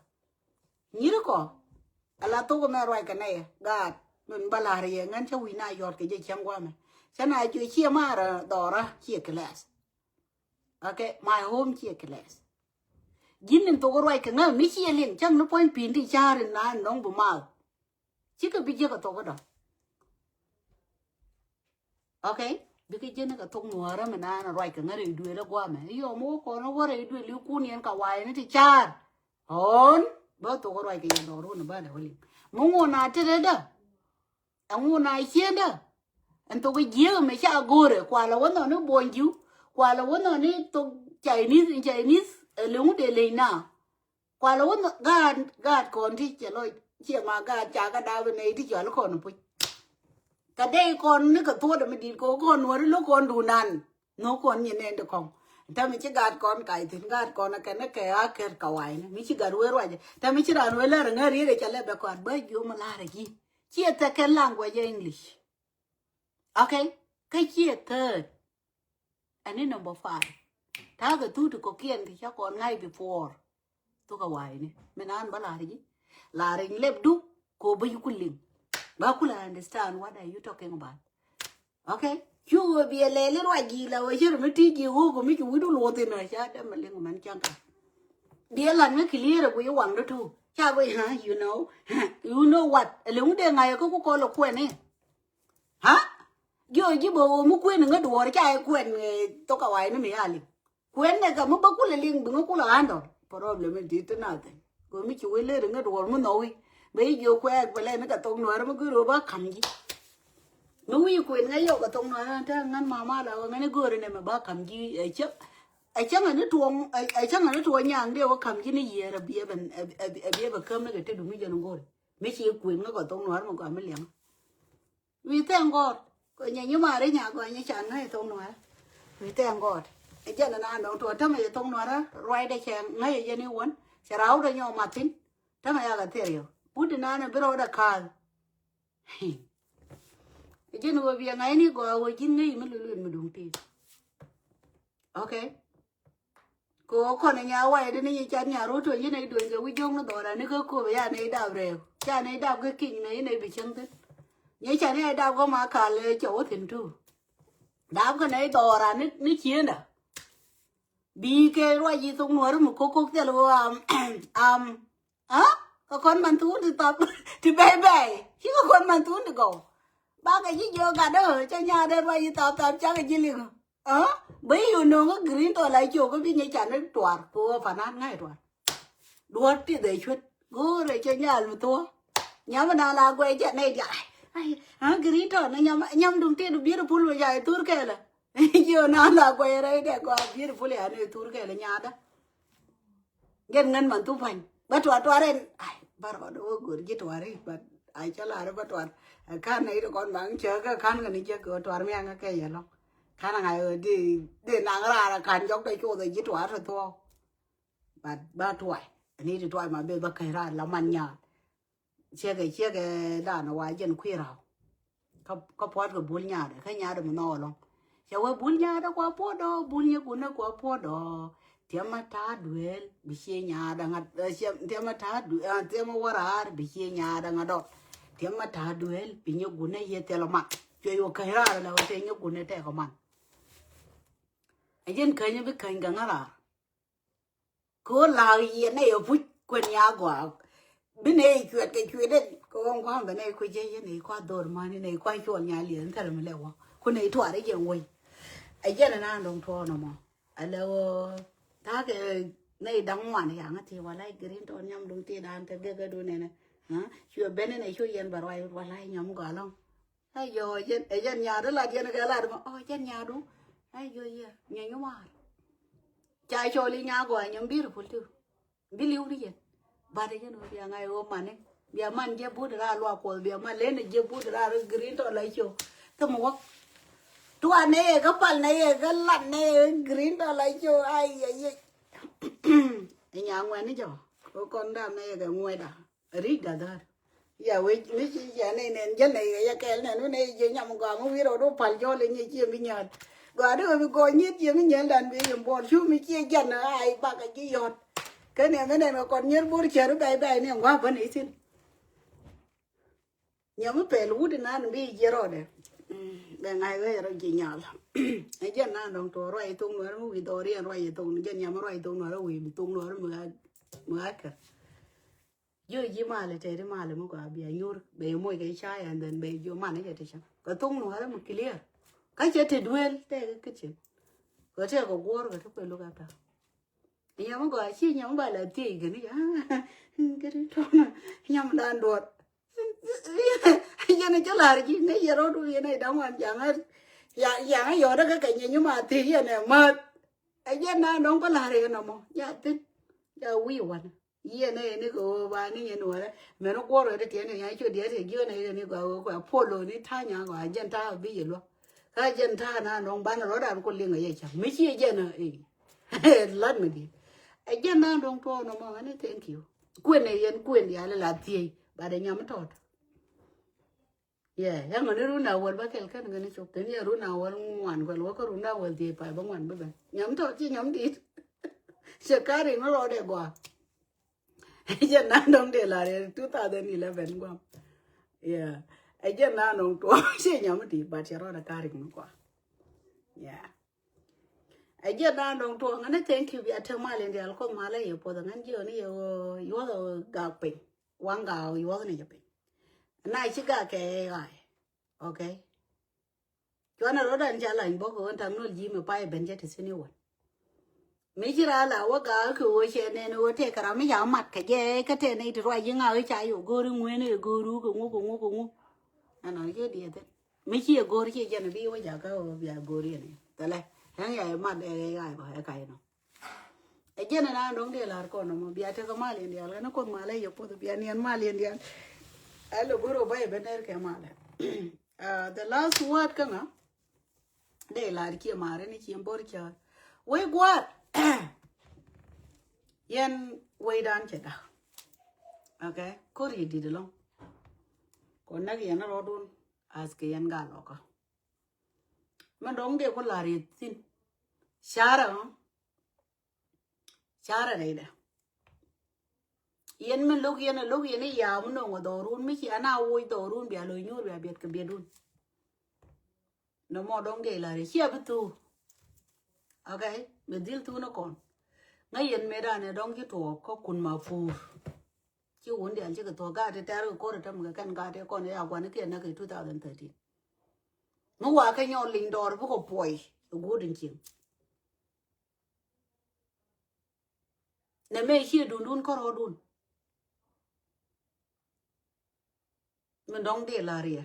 Nyiri kɔ. Ala thok mɛ ruac kɛ nɛyɛ gaat min bä la̱r yɛ ŋän cä wi̱c na yɔt kɛ jɛ cäŋ guamɛ. Cä na jiö ciɛ maarɛ dhɔrä ciɛ class. Okay, my home ciɛ class. Ji̱n in thok ruac kɛ ŋä mi ciɛ liŋ cäŋ ni puɔ̱ny pi̱n ti ca̱r in na in nɔŋ bi mal. Cikɛ bi jiäk a thok kä dɔ̱ŋ. Okay? Bikɛ jiäk ni kɛ thok nuäärä mi naan a ruac kɛ ŋä rɛy duël a guamɛ. I̱ yɔm wä kɔn wä rɛy duël i̱ kun yɛn ka wa̱a̱ yɛn ti ca̱a̱r. Ɣɔ̱n bä thok a ruac kɛ yɛn dɔɔr wun a bä lɛ wä liŋ. Mi ŋun a tetdä. Ɛŋu na ciendä. Ɛn thok jiäk mi ca go̱rɛ kualɛ wä nhɔni buɔ̱ny ji̱w. Kualɛ wä nhɔni thok Chinese, Chinese, ɛ liŋu dee leny na. Kualɛ wä nhɔ gaat, gaat kɔn ti cɛ lɔ ciɛ ma gaat ca kä dap nɛy ti cɔal kɔn puc. Kɛ dee kɔn ni kɛ thuɔ̱t mi di̱t kɛ kɔn nuɔ̱ri lo̱k kɔn dunan. Nhök kɔn nyin nɛn ti kɔŋ. Tɛmɛ ci gaat kɔn kac thi̱n gaat kɔn kɛn ni kɛ a kɛr kɛ wa̱i̱ni mi ci gat wee ruacɛ. Tɛmɛ ci raan wee lɛr ŋäri yet ca lɛ bɛ kɔn bä jiom a la̱rä ji̱. Ciɛ thɛkɛ language English. Okay? Kä ciɛ third. Ɛn ni number five. Ta̱a̱ kɛ thuk ti kɔ̱kiɛn ti ca kɔn ŋa̱c before. Thuk a wa̱i̱ni mi naan bä la̱rä ji̱. La̱rä in lɛp duk kɛ bä yi ku liŋ. Bä ku la understand what are you talking about. Okay? Cu ɣöö biɛ lɛli ruac ji̱ la ɣöö cär mi ti ji̱ ɣöö kɛ mi ci wi̱du luɔth in ɣöö ca dämɛ liŋ mɛn cäŋ ka. Biɛ lat mi clear ɛ guiy waŋdä tu ca guiy, huh, you know, huh, you know what? Ɛ liŋ wun dee ŋa̱c ɛ kä ku kɔl ɛ kuɛn in. Ha? Jiɔ ji̱ bä ɣöö mi kuën ŋä duɔɔr ca ɛ kuɛn, eh, thok a wa̱i̱ni mi ya liŋ. Kuɛn nɛ kɛ mi bä kulɛ liŋ bi ŋä kulɛ handle. Problem in ti ti nothing. Kɛ mi ci wee ler ŋä duɔɔr mi nhɔwi. Bɛ i̱ jiɔ kuɛɛk bɛ lɛ ni kɛ thok nuäärä mi gör ɣöö ba ka̱m ji̱. Mi wi̱i̱ kuën ŋä yɔk kɛ thok nuäärä te ŋän mama la ɣöö ŋän i̱ gör inɛ mi ba ka̱m ji̱. Ɛ cä, ɛ cä ŋän i̱ tuɔŋ, ɛ cä ŋän i̱ tuɔŋ nyaŋ dee wä ka̱m ji̱ ni yiëër ɛ biɛ bɛ, ɛ biɛ bɛ käm ni kɛ te duŋ i̱ jɛn go̱r. Mi ci kuën ŋä kɛ thok nuäärä mi gɔaa mi liɛŋä. We thank God. Kɛ nyɛ nyi maari nya gɔny nyi can ŋäc thok nuäärä. We thank God. Ɛ jɛn na nɔŋ tuɔ tämɛ yɛ thok nuäärä ruacdɛ cɛ ŋäc ɛ jɛn i̱ wän. Cɛ raw dɛ nyɔ mathin. Tämɛ yakɛ thil yɔ. Wut di naan ɛ bi rɔɔdɛ ka̱a̱l. Ɛ jɛn wä biɛ ŋa̱c ni gɔaa wä ji̱n ŋäc mi lul win mi duŋ tit. Okay. Kɛ ɣöö kɔn ɛ nya wayɛ di ni nyi cat nya rot tuɔ̱c yɛn ɛ dueny kɛ wi̱c jiɔk ni dhɔra ni kä köp ɛ ya nɛy dap rɛɛk. Ca nɛy dap kä ki̱ny nɛy nɛy bi cieŋ thi̱n. Nyi cat ni ɛ dap kä ma kal ɛ cɔw thi̱n tu. Dap kä nɛy dhɔra ni, ni ciendä. Bi kɛ ruac yi thok nuɔri mi ko̱k ko̱k thil ɣöö am, am, ah? Kɛ kɔn man thun ti thap ti bɛy bɛy. Ci kɛ kɔn man thun ti gɔw. Bakɛ ji̱ jiök gat ɣöö cä nyaat dee ruac yi thap thap cakɛ ji̱ liŋ. Aa, bä yi yo̱o̱ no̱o̱ŋä green tɔ la ciök kä bi nyɛ can ni tuar kɛ ɣöö fanan ŋa̱c tuar. Duɔ̱ɔ̱r ti dhɛ cuet go̱o̱rɛ cɛ nyal mi thuɔ̱ɔ̱. Nyam na la guɛc jɛ nɛy diaal. Ai, ai, aa, green tɔ ni nyam, nyam duŋ ti du beautiful mi ca thur kɛɛlɛ. Ciö na la guɛc rɛy dɛ gɔaa beautiful ya ni thur kɛɛlɛ nyaatdä. Jɛn ŋän man thu pa̱ny bä tuar tuar ɛn. Ai, bä rɔɔdɛ wä go̱r ji̱ tuar i̱ bä. Ai, cä lar i̱ bä tuar. Ɛ ka̱n nɛ i̱ ti kɔn baŋ cä kä ka̱n ŋän i̱ jek kɛ wä tuar miaŋ kä kɛ yɛ lɔ̱ŋ. Ka̱n ŋa̱c ɣöö di, di naŋ raar ɛ ka̱n jɔk dɛ coth ɛ ji̱ tuar ti thuɔ̱ɔ̱k. But bä tuay. Ɛn i̱ ti tuay ma beth bä käc raar la man nyaal. Ciekɛ, ciekɛ danɔ wa jɛn kui̱ raw. Kä, kä puɔt kɛ bul nyaadɛ, kä nyaadɛ mi nhɔk ɛlɔ̱ŋ. Cɛ wee bul nyaadɛ kua puɔt dɔ, bul nyɛ kunɛ kua puɔt dɔ. Tiɛmɛ ta̱a̱ duel bi cie nyaadɛ ŋa, ɛ, tiɛmɛ ta̱a̱ duel, ɛ, tiɛmɛ wä raar bi cie nyaadɛ ŋa dɔl. Tiɛmɛ ta̱a̱ duel bi nyɛ kunɛ yɛ thilɛ man. Cuɛ yɛ wä käny raar ɛlɛ wä tɛ nyɛ kunɛ tɛkɛ man. Ɛ jɛn käny bi käny kɛ ŋa raar. Kɛ ɣöö la̱a̱k yiëë nɛy ɛ puc kuën ya gɔaa. Bi nɛy cuɛt kɛ cuëtdɛn kɛ ɣöö ŋua̱a̱m bɛ nɛy kuec jɛ yɛn nɛy kua dhor mäni nɛy kua cuɔl nyal yɛn thilɛ mi lɛ wä ku nɛy tuaar i̱ jɛ wec. Ɛ jɛn ɛn an dɔ̱ŋ tuɔɔk nɔmɔ. Ɛ lɛ ɣöö ta̱a̱ kɛ nɛy da̱ŋ ŋuan yaŋä ti walay green tɔ nyam duŋ ti dan te gekädu nɛnɛ. Cuɛ ben ɛn ɛ cu yɛn bɛ ruac walay nyam gɔaa lɔ̱ŋ. Ɛ yɔ, ɛ jɛn, ɛ jɛn nyaadu lat yɛn kɛ lat mɔ. Ɔ, jɛn nyaadu. Ɛ yɔ yɛ, nyɛ nyumaar. Ca cɔl i̱ nyagɔ ɛ nyɛ beautiful too. Bi li̱w ni yɛn. But ɛ jɛn wä bia ŋa̱c ɣöö mani. Bia man jɛ but ra luak Kuɔth, bia man len jɛ but ra rɔ green tɔ la co. Thum wä. Tuan nɛ yɛ kä pal nɛ yɛ kä lat nɛ yɛ green tɔ la co. Ai, ai, ai. Inya ŋuɛn ni jɔ. Ko kɔn dam nɛ yɛ kɛ ŋuɛda. Rik da dhar. Ya wec mi ci ya nɛ nɛn jɛ nɛ yɛ kɛl nɛn wä nɛ yɛ nyam gɔam wä wir rɔ do pal jɔ lɛ nyɛ ci mi nyal. Gɔa de wä mi gɔ nyet ci mi nyal dan bi yɛ bɔl cu mi ci jɛ na ai bak a ji yɔt. Kɛ nɛ mi nɛn kɔn nyer bor cɛ ru bɛi bɛi nɛ ŋua bä nɛ isin. Nyam mi pɛl wut inan bi jiɛ rɔɔdɛ. Bɛ ŋa̱c ɣäc rɔ jiɛ nyal. Ɛ jɛn nan dɔŋ tuɔ ruac ithok nuɛr mi wi̱i̱ dhɔriɛn ruac ithok ni jɛn nyam mi ruac ithok nuɛr wi̱i̱ ithok nuɛr mi ɣä mi ɣä kɛ. Jiö ji̱ mali tɛt i̱ mali mi gɔaa bia nyuur bɛ moc kɛ cay and then bɛ jiö man i̱ jɛ ti cä kɛ thok nuɛr mi clear. Kä cɛ te duel tɛk kitchen. Kɛ tɛk kɛ guɔr kɛ ti kuɛ look after. Nyam gɔaa ci nyam ba la thiec kɛ ni jɛ. Kɛ ti tɔŋ nyam dan duɔt. Yɛn a cä la̱r ji̱ ŋäc yɛ rɔɔdu yɛn a da̱ŋ wan ja̱ŋä. Ja̱ŋä yɔɔdä kä kɛ nyɛ nyum a thiec yɛn ɛ mäth. Ɛ jɛn na nɔŋ bä la̱r yɛn ɔmɔ nya thi̱n. Ja wi̱i̱ wanɛ yɛn a yɛn ni kɛ ɣöö ba ni yɛn nuɔrɛ mɛn ni guɔr ɣöö ti tiɛn ni nya cu diɛt kɛ jiön a yɛn ni gɔaa ɣöö kua polo ni ta̱a̱ nya gɔaa jɛn ta̱a̱ bi yɛ luäk. Kä jɛn ta̱a̱ na nɔŋ banɛ rɔ̱dan ku liŋ a yɛ cäŋ mi ci jɛn a lat mi di̱i̱t. Ɛ jɛn na nɔŋ tuɔɔk nɔmɔ ɣän ni thank you. Kuën ɛ yɛn kuën diaal la thiec bat ɛ nyam tɔt. Yɛ yɛ ŋɔni run a wäl bä kɛl kɛn ŋäni cop thin yɛ run a wäl ŋuan kuɛl wä kä run a wäl dhiec pay bä ŋuan bä ben nyam tɔt ci nyam dit. Cɛ kari ŋä rɔɔdɛ gɔaa. Ɛ jɛn na nɔŋ dee lar yɛ two thousand eleven guam. Yɛ ɛ jɛn na nɔŋ tuɔɔk ci nyam dit bat cɛ rɔɔdɛ kari ŋä gɔaa. Yɛ ɛ jɛn na nɔŋ tuɔɔk ŋäni thank you bia te mal in dial kɔth mal ɛ yɛ puɔth ŋän jiɔni yɛ yuɔth ɛ gak piny. Waŋ gak yuɔth ni jɛ piny. Na ci gak kɛ ɣa̱a̱. Okay. Cuanɛ rɔ̱dan ca lany bɔk ɣän taŋ nol ji̱ mi pay ben jɛ ti sini wän. Mi ci raa la wä gaak kɛ ɣöö cɛ nɛn ɣöö tëë kɛ ram mi ca mat kɛ jɛ kä tëë nɛy ti ruac ji̱ ŋa̱a̱k ca yɛ go̱o̱ri ŋueen ɛ go̱o̱ru kɛ ŋu kɛ ŋu kɛ ŋu. Ɛnɔ ci diɛ thin mi ci ɛ go̱o̱r ci jɛn bi wä jakä ɣöö bia go̱o̱ri ɛn thɛlɛ. Ɛn ya ɛ mat ɛ ɣa̱a̱ bä ɛ ka̱c nɔ. Ɛ jɛn ɛn an dɔ̱ŋ dee la̱r kɔn nɔmɔ bia tekɛ mal in diaal kɛn kuoth mal ɛ yɛ puɔth bia niɛn mal in diaal. Ɛ lɛ go̱r ɔ bä yɛ ben nɛr kɛ mal ɛ. The last word kä ŋa dee la̱r kiɛ mar ɛn ciɛ bor cä wec gua̱a̱r. Yɛn wecdan cɛ da̱k. Okay. Ko̱r yɛ di̱t ɛlɔ̱ŋ kɔn näk yɛn rɔɔdun. Ath kɛ yɛn gal ɔkä mɛ dɔ̱ŋ dee ku la̱r yɛ thi̱n. Carɛ ɔ. Carɛ rɛydɛ. Yɛn mi lo̱k yɛn ɛ lo̱k yɛn i̱ yaam no̱o̱ŋ ɛ dhɔrun mi cia na woc dhɔrun bia lo̱c nyuur bia biɛt kɛ biɛtdun. Nɔmɔ dɔ̱ŋ dee la̱r yɛ cia bi thuk. Okay. Bɛ dhil thuk ni kɔn. Ŋäc yɛn mëëdan ɛ dɔ̱ŋ ci tuɔɔk kä kun ma puur. Ci wun dial cikɛ thuɔ̱k gaat ti tɛr kɛ ko̱r itäm kɛ kɛn gaat ti kɔn ya gua̱n ikiɛ näk kɛ two thousand thirteen. Mi wa kɛ nyɔl liŋ dɔɔr bikɛ puɔy ɛ guut in cieŋ. Nɛ mɛ ciɛ dundun kärɔɔdun. Min dɔ̱ŋ dee la̱r yɛ.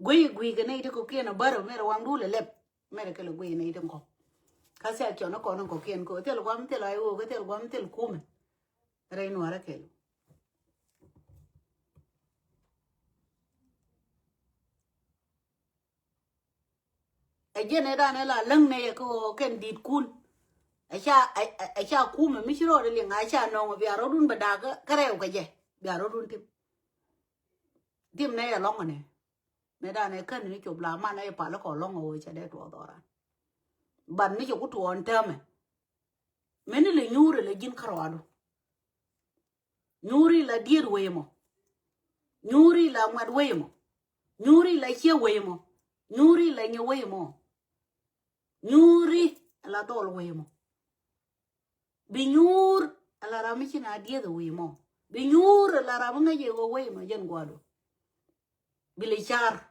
Guiy guiy kɛ nɛy ti kɔ̱kiɛn a bärä mɛrɛ waŋ dulɛ lɛp. Mɛrɛ kɛlɛ guiy nɛy ti kɔ̱k. Ka thil cɔn kɔn kɔ̱kiɛn kɛ thil guam thil ay wok thil guam thil kumɛ. Rɛy nuɔrɛ kɛl. Ɛ jɛn ɛ dan ɛ la läŋ nɛ yɛ kä ɣöö kɛn di̱t kun. Ɛ ca ɛ ca kumɛ mi ci rɔɔdɛ liŋ a ca nɔŋ bia rɔɔdun bɛ da̱a̱k kä rɛw kɛ jɛ bia rɔɔdun tim. Tim nɛ yɛ lɔŋ nɛ. Nɛ dan ɛ kän ni cop la man ɛ pal kɔ lɔŋ ɣöö cɛ dee tuɔɔk dhɔran. Ban mi cɛ ku tuɔɔn täämɛ. Mɛni lɛ nyuuri lɛ ji̱n kärɔadu. Nyuuri la diet wee mɔ. Nyuuri la ŋuɛt wee mɔ. Nyuuri la ciek wee mɔ. Nyuuri la nyɛ wee mɔ. Nyuuri la dhɔl wee mɔ. Bi nyuur la ram mi ci na dieth wee mɔ. Bi nyuur la ram mi ŋäc yɛ wee mɔ jɛn guadu. Bi lɛ car.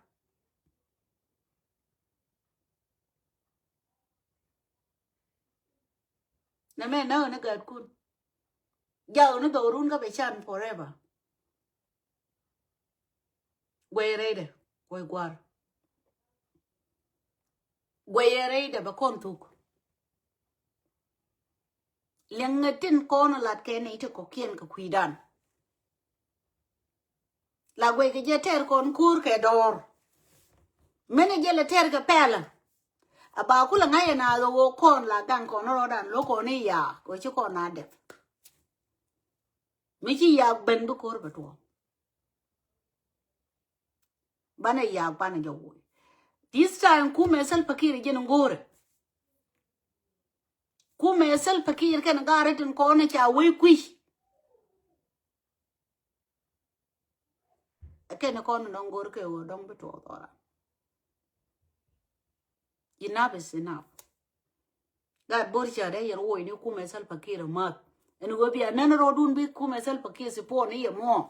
Nɛ mɛ näk ni gaatkun. Jak ni dhɔrun kä bɛ can forever. Guɛy rɛydɛ guɛy guar. Guɛy rɛydɛ bɛ kɔn thuk. Liɛŋɛ tin kɔn lat kɛ nɛy ti kɔ̱kiɛn kɛ kui̱dan. La guɛc kɛ jɛ tɛr kɔn ko̱r kɛ dɔɔr. Mɛn jɛ lɛ tɛr kɛ pɛlɛ. A ba kulɛ ŋa̱c ɛn a ɣöö kɔn la gaŋ kɔn rɔɔdan lo̱k kɔn i̱ yaa kɛ ci kɔn a dɛp. Mi ci yak ben bi ko̱r bɛ tuɔɔk. Banɛ yak banɛ jɛ woc. This time kumɛ Salva Kiir jɛn ŋo̱rɛ. Kumɛ Salva Kiir kɛn ga̱rɛ tin kɔn ca wec kui̱. Kɛn kɔn nɔŋ go̱r kɛ ɣöö dɔ̱ŋ bi tuɔɔk dhɔra. Enough is enough. Gat bo̱r ca dee yɛn woc ni kumɛ Salva Kiir math. Ɛn ɣöö bia nɛn rɔɔdun bi kumɛ Salva Kiir support ni yɛ mɔ.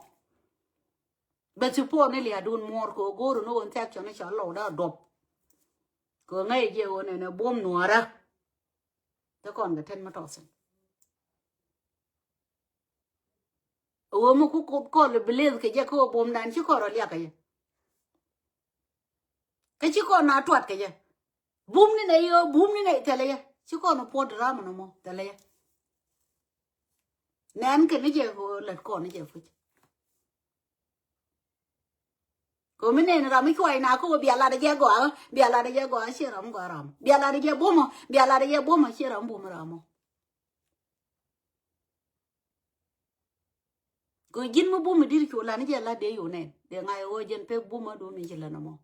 Bɛ support ni liadun muɔr kɛ ɣöö go̱r ni ɣöö thiak cɔn ni ca lɔw da duɔp. Kɛ ɣöö ŋäc jɛ ɣöö nɛnɛ buɔm nuɔrä. Te kɔn kɛ ten mi tɔthin. Ɣöö mi ku kɔl bi leth kɛ jɛ kä ɣöö buɔmdan ci kɔn rɔ liak kɛ jɛ. Kä ci kɔn na tuat kɛ jɛ. Bum ni nɛ yɛ, bum ni nɛ thɛlɛ jɛ. Ci kɔn puɔt drama nɔmɔ thɛlɛ jɛ. Nɛn kɛ ni jɛ ɣöö lät kɔn ni jɛ puc. Kɛ mi nɛn ram mi cuɔy na kä ɣöö bia lat jɛ gɔaa, bia lat jɛ gɔaa, ciɛ ram gɔaa ram. Bia lat jɛ bumɔ, bia lat jɛ bumɔ, ciɛ ram bumɔ ramɔ. Kɛ ji̱n mi bum mi di̱t cu lan jɛ la dee yu nɛn dee ŋa̱c ɣöö jɛn pek bum a dum mi ci län ɛmɔ.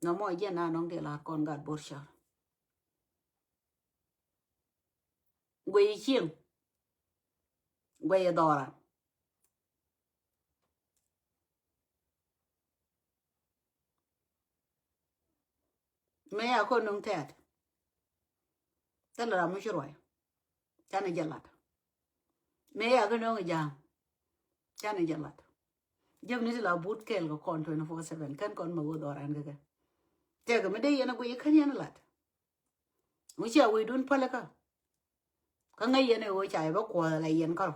Nɔmɔ jɛn na nɔŋ dee lar kɔn gat bo̱r cär. Guɛy cieŋ. Guɛy dhɔra. Mëë ya kɔn nöŋ tɛ̈t. Thilɛ ram mi ci ruac. Canɛ jɛ lat. Mëë ya kɛ nöŋ ja̱a̱ŋ. Canɛ jɛ lat. Jek ni ti la but kɛɛl kɛ kɔn twenty four seven kɛn kɔn mɛ wä dhɔran kɛ kɛ. Tɛkɛ mi dee yɛn a guiy kän yɛn a lat. Mi cia wi̱i̱dun pälikä. Kä ŋäc yɛn ɛ ɣöö ca yɛ bä kuɔth la yɛn kärɔ.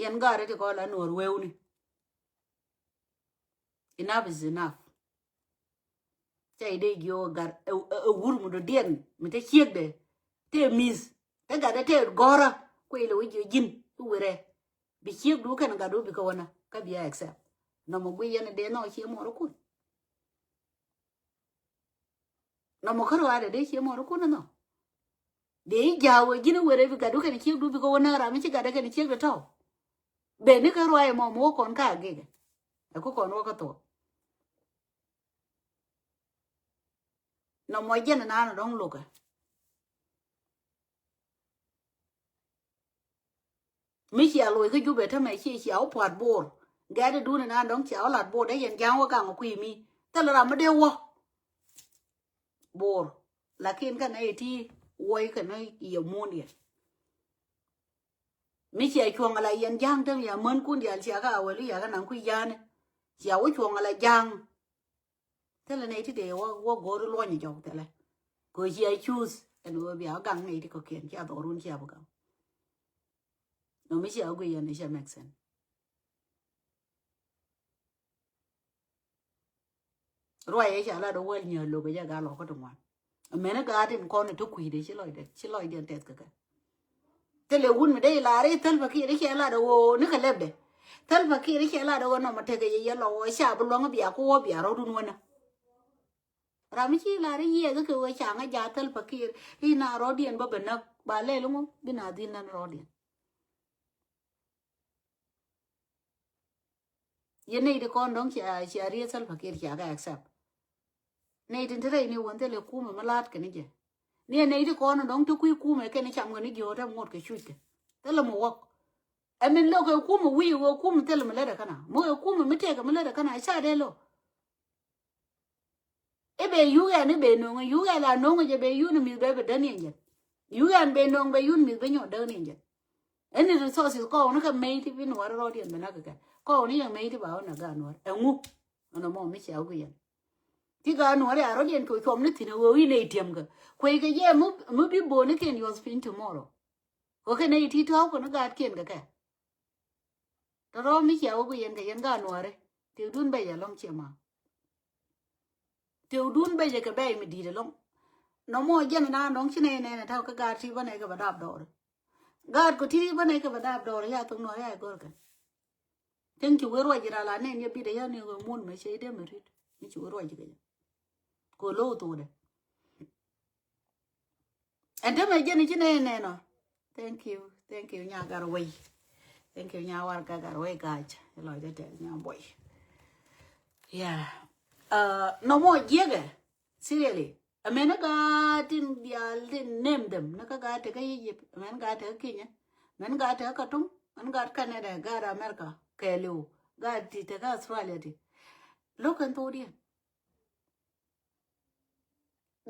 Yɛn gaari ti kɔn la nuɔr wewni. Enough is enough. Ca idee jiö gat ɛ wur mi dɔ̱diɛn mi te ciekdɛ te mi̱th te gatdɛ te gɔ̱rä kuɛ ilɛ wi̱c jiö ji̱n i̱ wirɛ. Bi ciekdu kɛn gatdu bi kä wänä kä bi a accept. Nɔmɔ guiy yɛn idee nhɔk cie muɔr ikun. Nɔmɔ kä ruaadɛ dee cie muɔr ikun inɔ. Dee i̱ ja̱a̱ wee ji̱n i̱ were bi gatdu kɛn ciekdu bi kä wä näk ram i̱ ci gatdɛ kɛn ciekdɛ tɔ̱. Beni kä ruaadɛ mɔ mi wä kɔn ka agikɛ. Ɛ ku kɔn wä kä thuɔ̱k. Nɔmɔ jɛn inan dɔ̱ŋ lukɛ. Mi cia loc kä Jubɛ tämɛ ci cia wä pua̱t Bor. Gɛ̈t idun inan dɔ̱ŋ cia wä la̱t Bor dee yɛn ja̱a̱ŋ wä gaŋ kui̱ mi. Thil ram mi dee wä Bor. Lakin kɛn nɛ iti wuɔy kɛn nɛ yɛ muɔ̱ɔ̱n yɛ. Mi cia cuɔ̱ŋ ala yɛn ja̱a̱ŋ täm ya mänkun diaal cia kä Awɛl i̱ ya kä naŋ kui̱ ja̱a̱ni. Cia wä cuɔ̱ŋ ala ja̱a̱ŋ. Thilɛ nɛy ti dee wä wä go̱o̱ri luɔ̱ny jɔw thilɛ. Kɛ cia cuuth ɛn ɣöö bia wä gaŋ nɛy ti kɔ̱kiɛn cia dhɔrun cia bi gaŋ. Nɔ mi cia wä guiy yɛn i̱ cia make sense. Ruac ëë ca lat ɔ wäl nyääl lo̱k ɛ jɛ gat lɔkä ti ŋuan. Amäni gaat in kɔn ɛ ti kui̱dɛ ci lɔcdɛ ci lɔcdiɛn tɛth kɛ kɛ. Thilɛ wun mi dee ilar i̱ Thälpä Kiir i̱ cɛ lat ɛ ɣöö ni kɛ lɛpdɛ. Thälpä Kiir i̱ cɛ lat ɛ ɣöö nɔmɔ tekɛ yɛ yɛ lɔ ɣöö ca bi luɔ̱ŋ i̱ bia ku wä bia rɔ̱dun wänä. Ram mi ci lar i̱ yiɛth i̱ kɛ ɣöö ca ŋä jaat Thälpä Kiir i̱ na rɔ̱diɛn bä bɛ näk ba lɛl iŋu bi na dhil nän rɔ̱diɛn. Yɛn nɛy ti kɔn dɔ̱ŋ cia cia riet Salva Kiir cia kɛ accept. Nɛy tin te rɛy ni wän thilɛ kumɛ mi la̱a̱t kɛ ni jɛ. Ni ɛ nɛy ti kɔn dɔ̱ŋ te kui̱ kumɛ kɛn cam kɛ ni ji̱ ɣɔ̱t ɛm ŋot kɛ cuc kɛ. Thilɛ mi wäk. Ɛ min lo̱k ɛ kumɛ wi̱i̱ ɣöö kumɛ thilɛ mi lätdɛ kɛn a mi ɣöö kumɛ mi tëëkɛ mi lätdɛ kɛn a ca dee lo̱k. I̱ bɛ yuk ɛn i̱ bɛ no̱o̱ŋ yuk ɛn la no̱o̱ŋ jɛ bɛ yun mi̱th bɛ bɛ däniɛn jɛ. Yuk ɛn bɛ no̱o̱ŋ bɛ yun mi̱th bɛ nyɔk däniɛn jɛ. Ɛn ni resources kɔɔk ni kɛ mɛy ti bi nuɔr rɔɔdiɛn bɛ nak kɛ kɔɔk ni yɛ mɛy ti ba wä nak gaa nuɔr ɛŋu. Ɛn ɛmɔ mi cia wä yɛn ti gaa nuɔr ya rɔɔdiɛn kɛ cuɔm ni thi̱n ɛ ɣöö i̱ nɛy tiɛm kɛ kuey kɛ yɛ mi bi bo̱o̱n ni kɛn yuɔth piny tomorrow. Kɛ kɛ nɛy ti tɔ̱ɔ̱k kɛ ni gaatkiɛn kɛ kɛ. Tɔ̱ rɔ̱ mi cia wä guic yɛn kɛ yɛn gaa nuɔ̱ɔ̱ri. Tëëkdun bɛc ɛlɔ̱ŋ ciɛ ma. Tëëkdun bɛc ɛ kɛ bɛc mi di̱i̱t ɛlɔ̱ŋ. Nɔmɔ jɛn na nɔŋ ci nɛy nɛn ɛ ta̱w kä gaat ti bä nɛy kɛ bɛ dap dɔɔri. Gaat kɔ ti bä nɛy kɛ bɛ dap dɔɔri ya thok nɔ ya ɛ gɔr kɛ. Cäŋ ci wee ruac ira la nɛn yɛ bit ɛ ya ni wee mun mɛ cɛ idɛ mɛ rit. Mi ci wee ruac ikɛ jɛ. Kɔ lo̱w thokdɛ. Ɛn te mɛ jɛn i̱ ci nɛy nɛn ɔ. Thank you. Thank you nya gar wei. Thank you nya war ka gar wei gach. Ilɔc dɛ tɛth nya boy. Yeah. Uh, nɔmɔ jiɛkɛ. Seriously. Amen gaa tin dial tin name them. Ni ka gaa tekä Egypt. Amen gaa tekä Kenya. Amen gaa tekä Khartoum. Amen gaa Canada. Gaa America. Kɛɛliw. Gaa ti tekä Australia ti. Lo̱k kɛn thokdiɛn.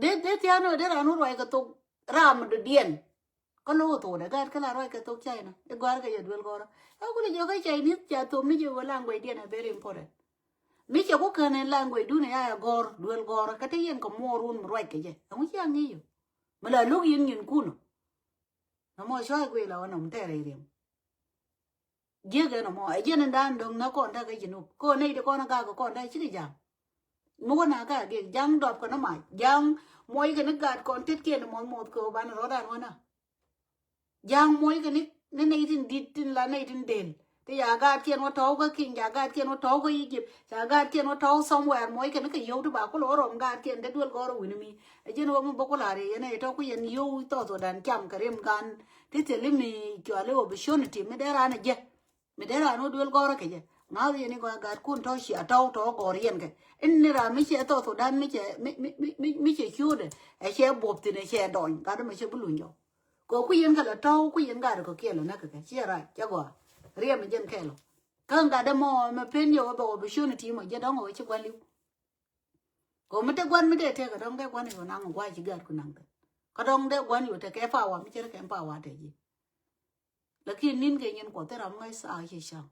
Dee, dee thia̱a̱n ɔ, dee raan wä ruac kɛ thok ram dɔ̱diɛn. Kä lo̱k kɛ thokdɛ gaat kä la ruac kɛ thok China. I̱ gɔ̱a̱r kɛ jɛ duel gɔ̱rä. Ɛ kulɛ jɛ kä Chinese ca thom ni jɛ wä language diɛn ɛ very important. Mi cɛ ku kän in language dun ɛ ya ɛ gɔ̱r duel gɔ̱rä kä te yɛn kɛ muɔɔr wun mi ruac kɛ jɛ. Ɛŋu cia ŋi̱i̱c yɔ. Mi la lo̱k yɛn nyin kun ɔ. Nɔmɔ cua ɛ guic la wä nɔm tɛɛr ɛ riɛm. Jiäk ɛn ɔmɔ ɛ jiɛn in dan dɔ̱ŋ nä kɔn ta̱kä Jinub. Kɔn nɛy ti kɔn a gak kɔn ta̱ cikɛ ja̱ŋ. Mi wä na gak gek ja̱ŋ dɔp kɛ nä mac ja̱ŋ muɔc kɛ ni gat kɔn tetkiɛn muɔth muɔth kɛ wä ban rɔ̱dan wä na. Ja̱ŋ muɔc kɛ ni ni nɛy tin di̱t tin la nɛy tin del. Ti ca gaatkiɛn wä tɔ̱w kä Kenya, ca gaatkiɛn wä tɔ̱w kä Egypt, ca gaatkiɛn wä tɔ̱w somewhere muɔc kɛ ni kɛ yio̱w ti ba kulɛ wä rɔm gaatkiɛn te duel gɔ̱rä wi̱ni mi. Ɛ jiɛn wä mi bä ku la̱r yɛ yɛn ɛ tɔ̱ ku yɛn yio̱w South Sudan cam kɛ rim gan. Ti thil i̱ mi cuali opportunity mi dee raan ɛ jɛ. Mi dee raan wä duel gɔ̱rä kɛ jɛ. Ŋa̱th yɛn i̱ gɔaa gaatkun tɔ̱ cia tɔ̱w tɔ̱ gɔ̱r yɛn kɛ. In ni raan mi cɛ South Sudan mi cɛ mi, mi, mi, mi, mi cɛ ciötdɛ. Ɛ cɛ buɔp thi̱n ɛ cɛ dɔny gat mi cɛ bi luny jɔw. Kɛ ku yɛn kɛ la tɔ̱w ku yɛn gat kɛ kiɛ la näk kɛ kɛ ciɛ rac cɛ gɔaa. Riɛm jɛn kɛ lɔ. Kä gat dɛ mɔ mɛ pen yɛ wä bɛ opportunity mɔ jɛ dɔ̱ŋ wä ci gua̱n li̱w. Kɛ mi te gua̱n mi dee tekɛ dɔ̱ŋ dee gua̱n yɛ wä naŋ gua̱c ci gat ku naŋ kɛ. Kä dɔ̱ŋ dee gua̱n yɛ wä tekɛ power mi cɛ rɛ kɛ power te ji̱. Lakin ni̱n kɛ nyin kuɔth thil ram ŋäc thaa ci cam.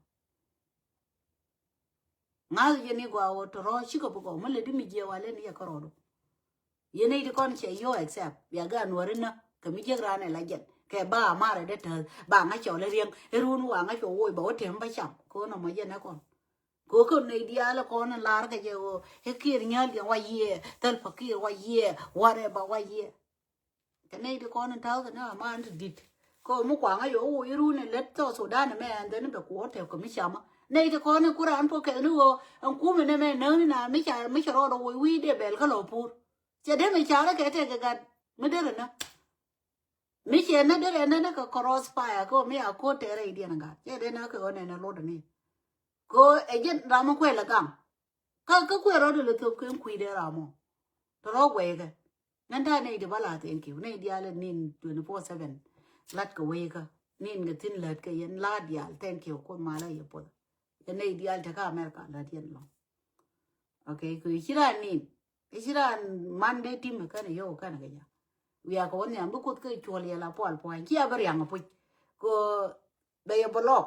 Ŋa̱th yɛn i̱ gɔaa wä tɔ̱ rɔ̱ cikɛ bi gɔw mi lɛ di mi jiɛ wal yɛn i̱ yɛ kärɔɔdu. Yɛn i̱ ti kɔn cɛ yio̱w accept bia gaat nuɔ̱ɔ̱ri nä kɛ mi jiäk raan ɛ la jɛn kɛ ba a marɛ dee täth ba ŋa cɔl i̱ riɛŋ i̱ run wa ŋa cɔ woc ba wä tɛm ba cam kɛ ɣän ɔmɔ jɛn ɛ kɔn. Kɛ ɣän nɛy diaal ɛ kɔn in lar kɛ jɛ ɣöö i̱ kiɛɛr nyääl diɛn wa yiëë thäl pa kiɛɛr wa yiëë whatever wa yiëë. Kɛ nɛy ti kɔn in ta̱a̱ kɛ ni aman ti di̱t. Kɛ mi kuaŋä yɛ wä woc run in lät South Sudan mɛ ɛn dhɛn bɛ kuɔ̱ɔ̱t tɛk kɛ mi camä. Nɛy ti kɔn in ku raan puɔ̱k kɛn ni ɣöö ɛn kumɛ ni mɛ näk ni na mi ca mi ca rɔɔdɛ woc wi̱i̱ dee bɛl kä lɔ pur. Cɛ dee mi carä kɛ tɛk kɛ gat mi derɛ nä. Mi cɛ nä derɛ nä ni kɛ cross fire kɛ mi a ko̱t tɛɛrɛ idiɛn gat cɛ dee nä kɛ ɣän ɛn ɛ lot ni. Kɛ ɛ jɛn ram mi kuɛl ɛ gam. Kä kä kuɛ rɔɔdɛ lɛ thop kɛ kui̱dɛ ram mɔ. Tɛ rɔɔk wɛy kɛ. Ŋän ta̱a̱ nɛy ti bä la thank you. Nɛy diaal ɛ nin twenty four seven. Lat kɛ wec kä. Nin kɛ thi̱n lät kɛ yɛn la diaal thank you. Kuoth malä yɛ puɔth. Yɛn nɛy diaal te kä America lät yɛn lɔ̱ŋ. Okay, kɛ ci raan nin. Kɛ ci raan man dee tim kɛn yio̱w kɛn kɛ jɛ. Wiaa kɛ wä nhiam bi Kuoth kɛ cuɔl yɛ la pual pua̱ny. Ci a bä riaŋ a puc. Kɛ bɛ yɛ bä lɔk.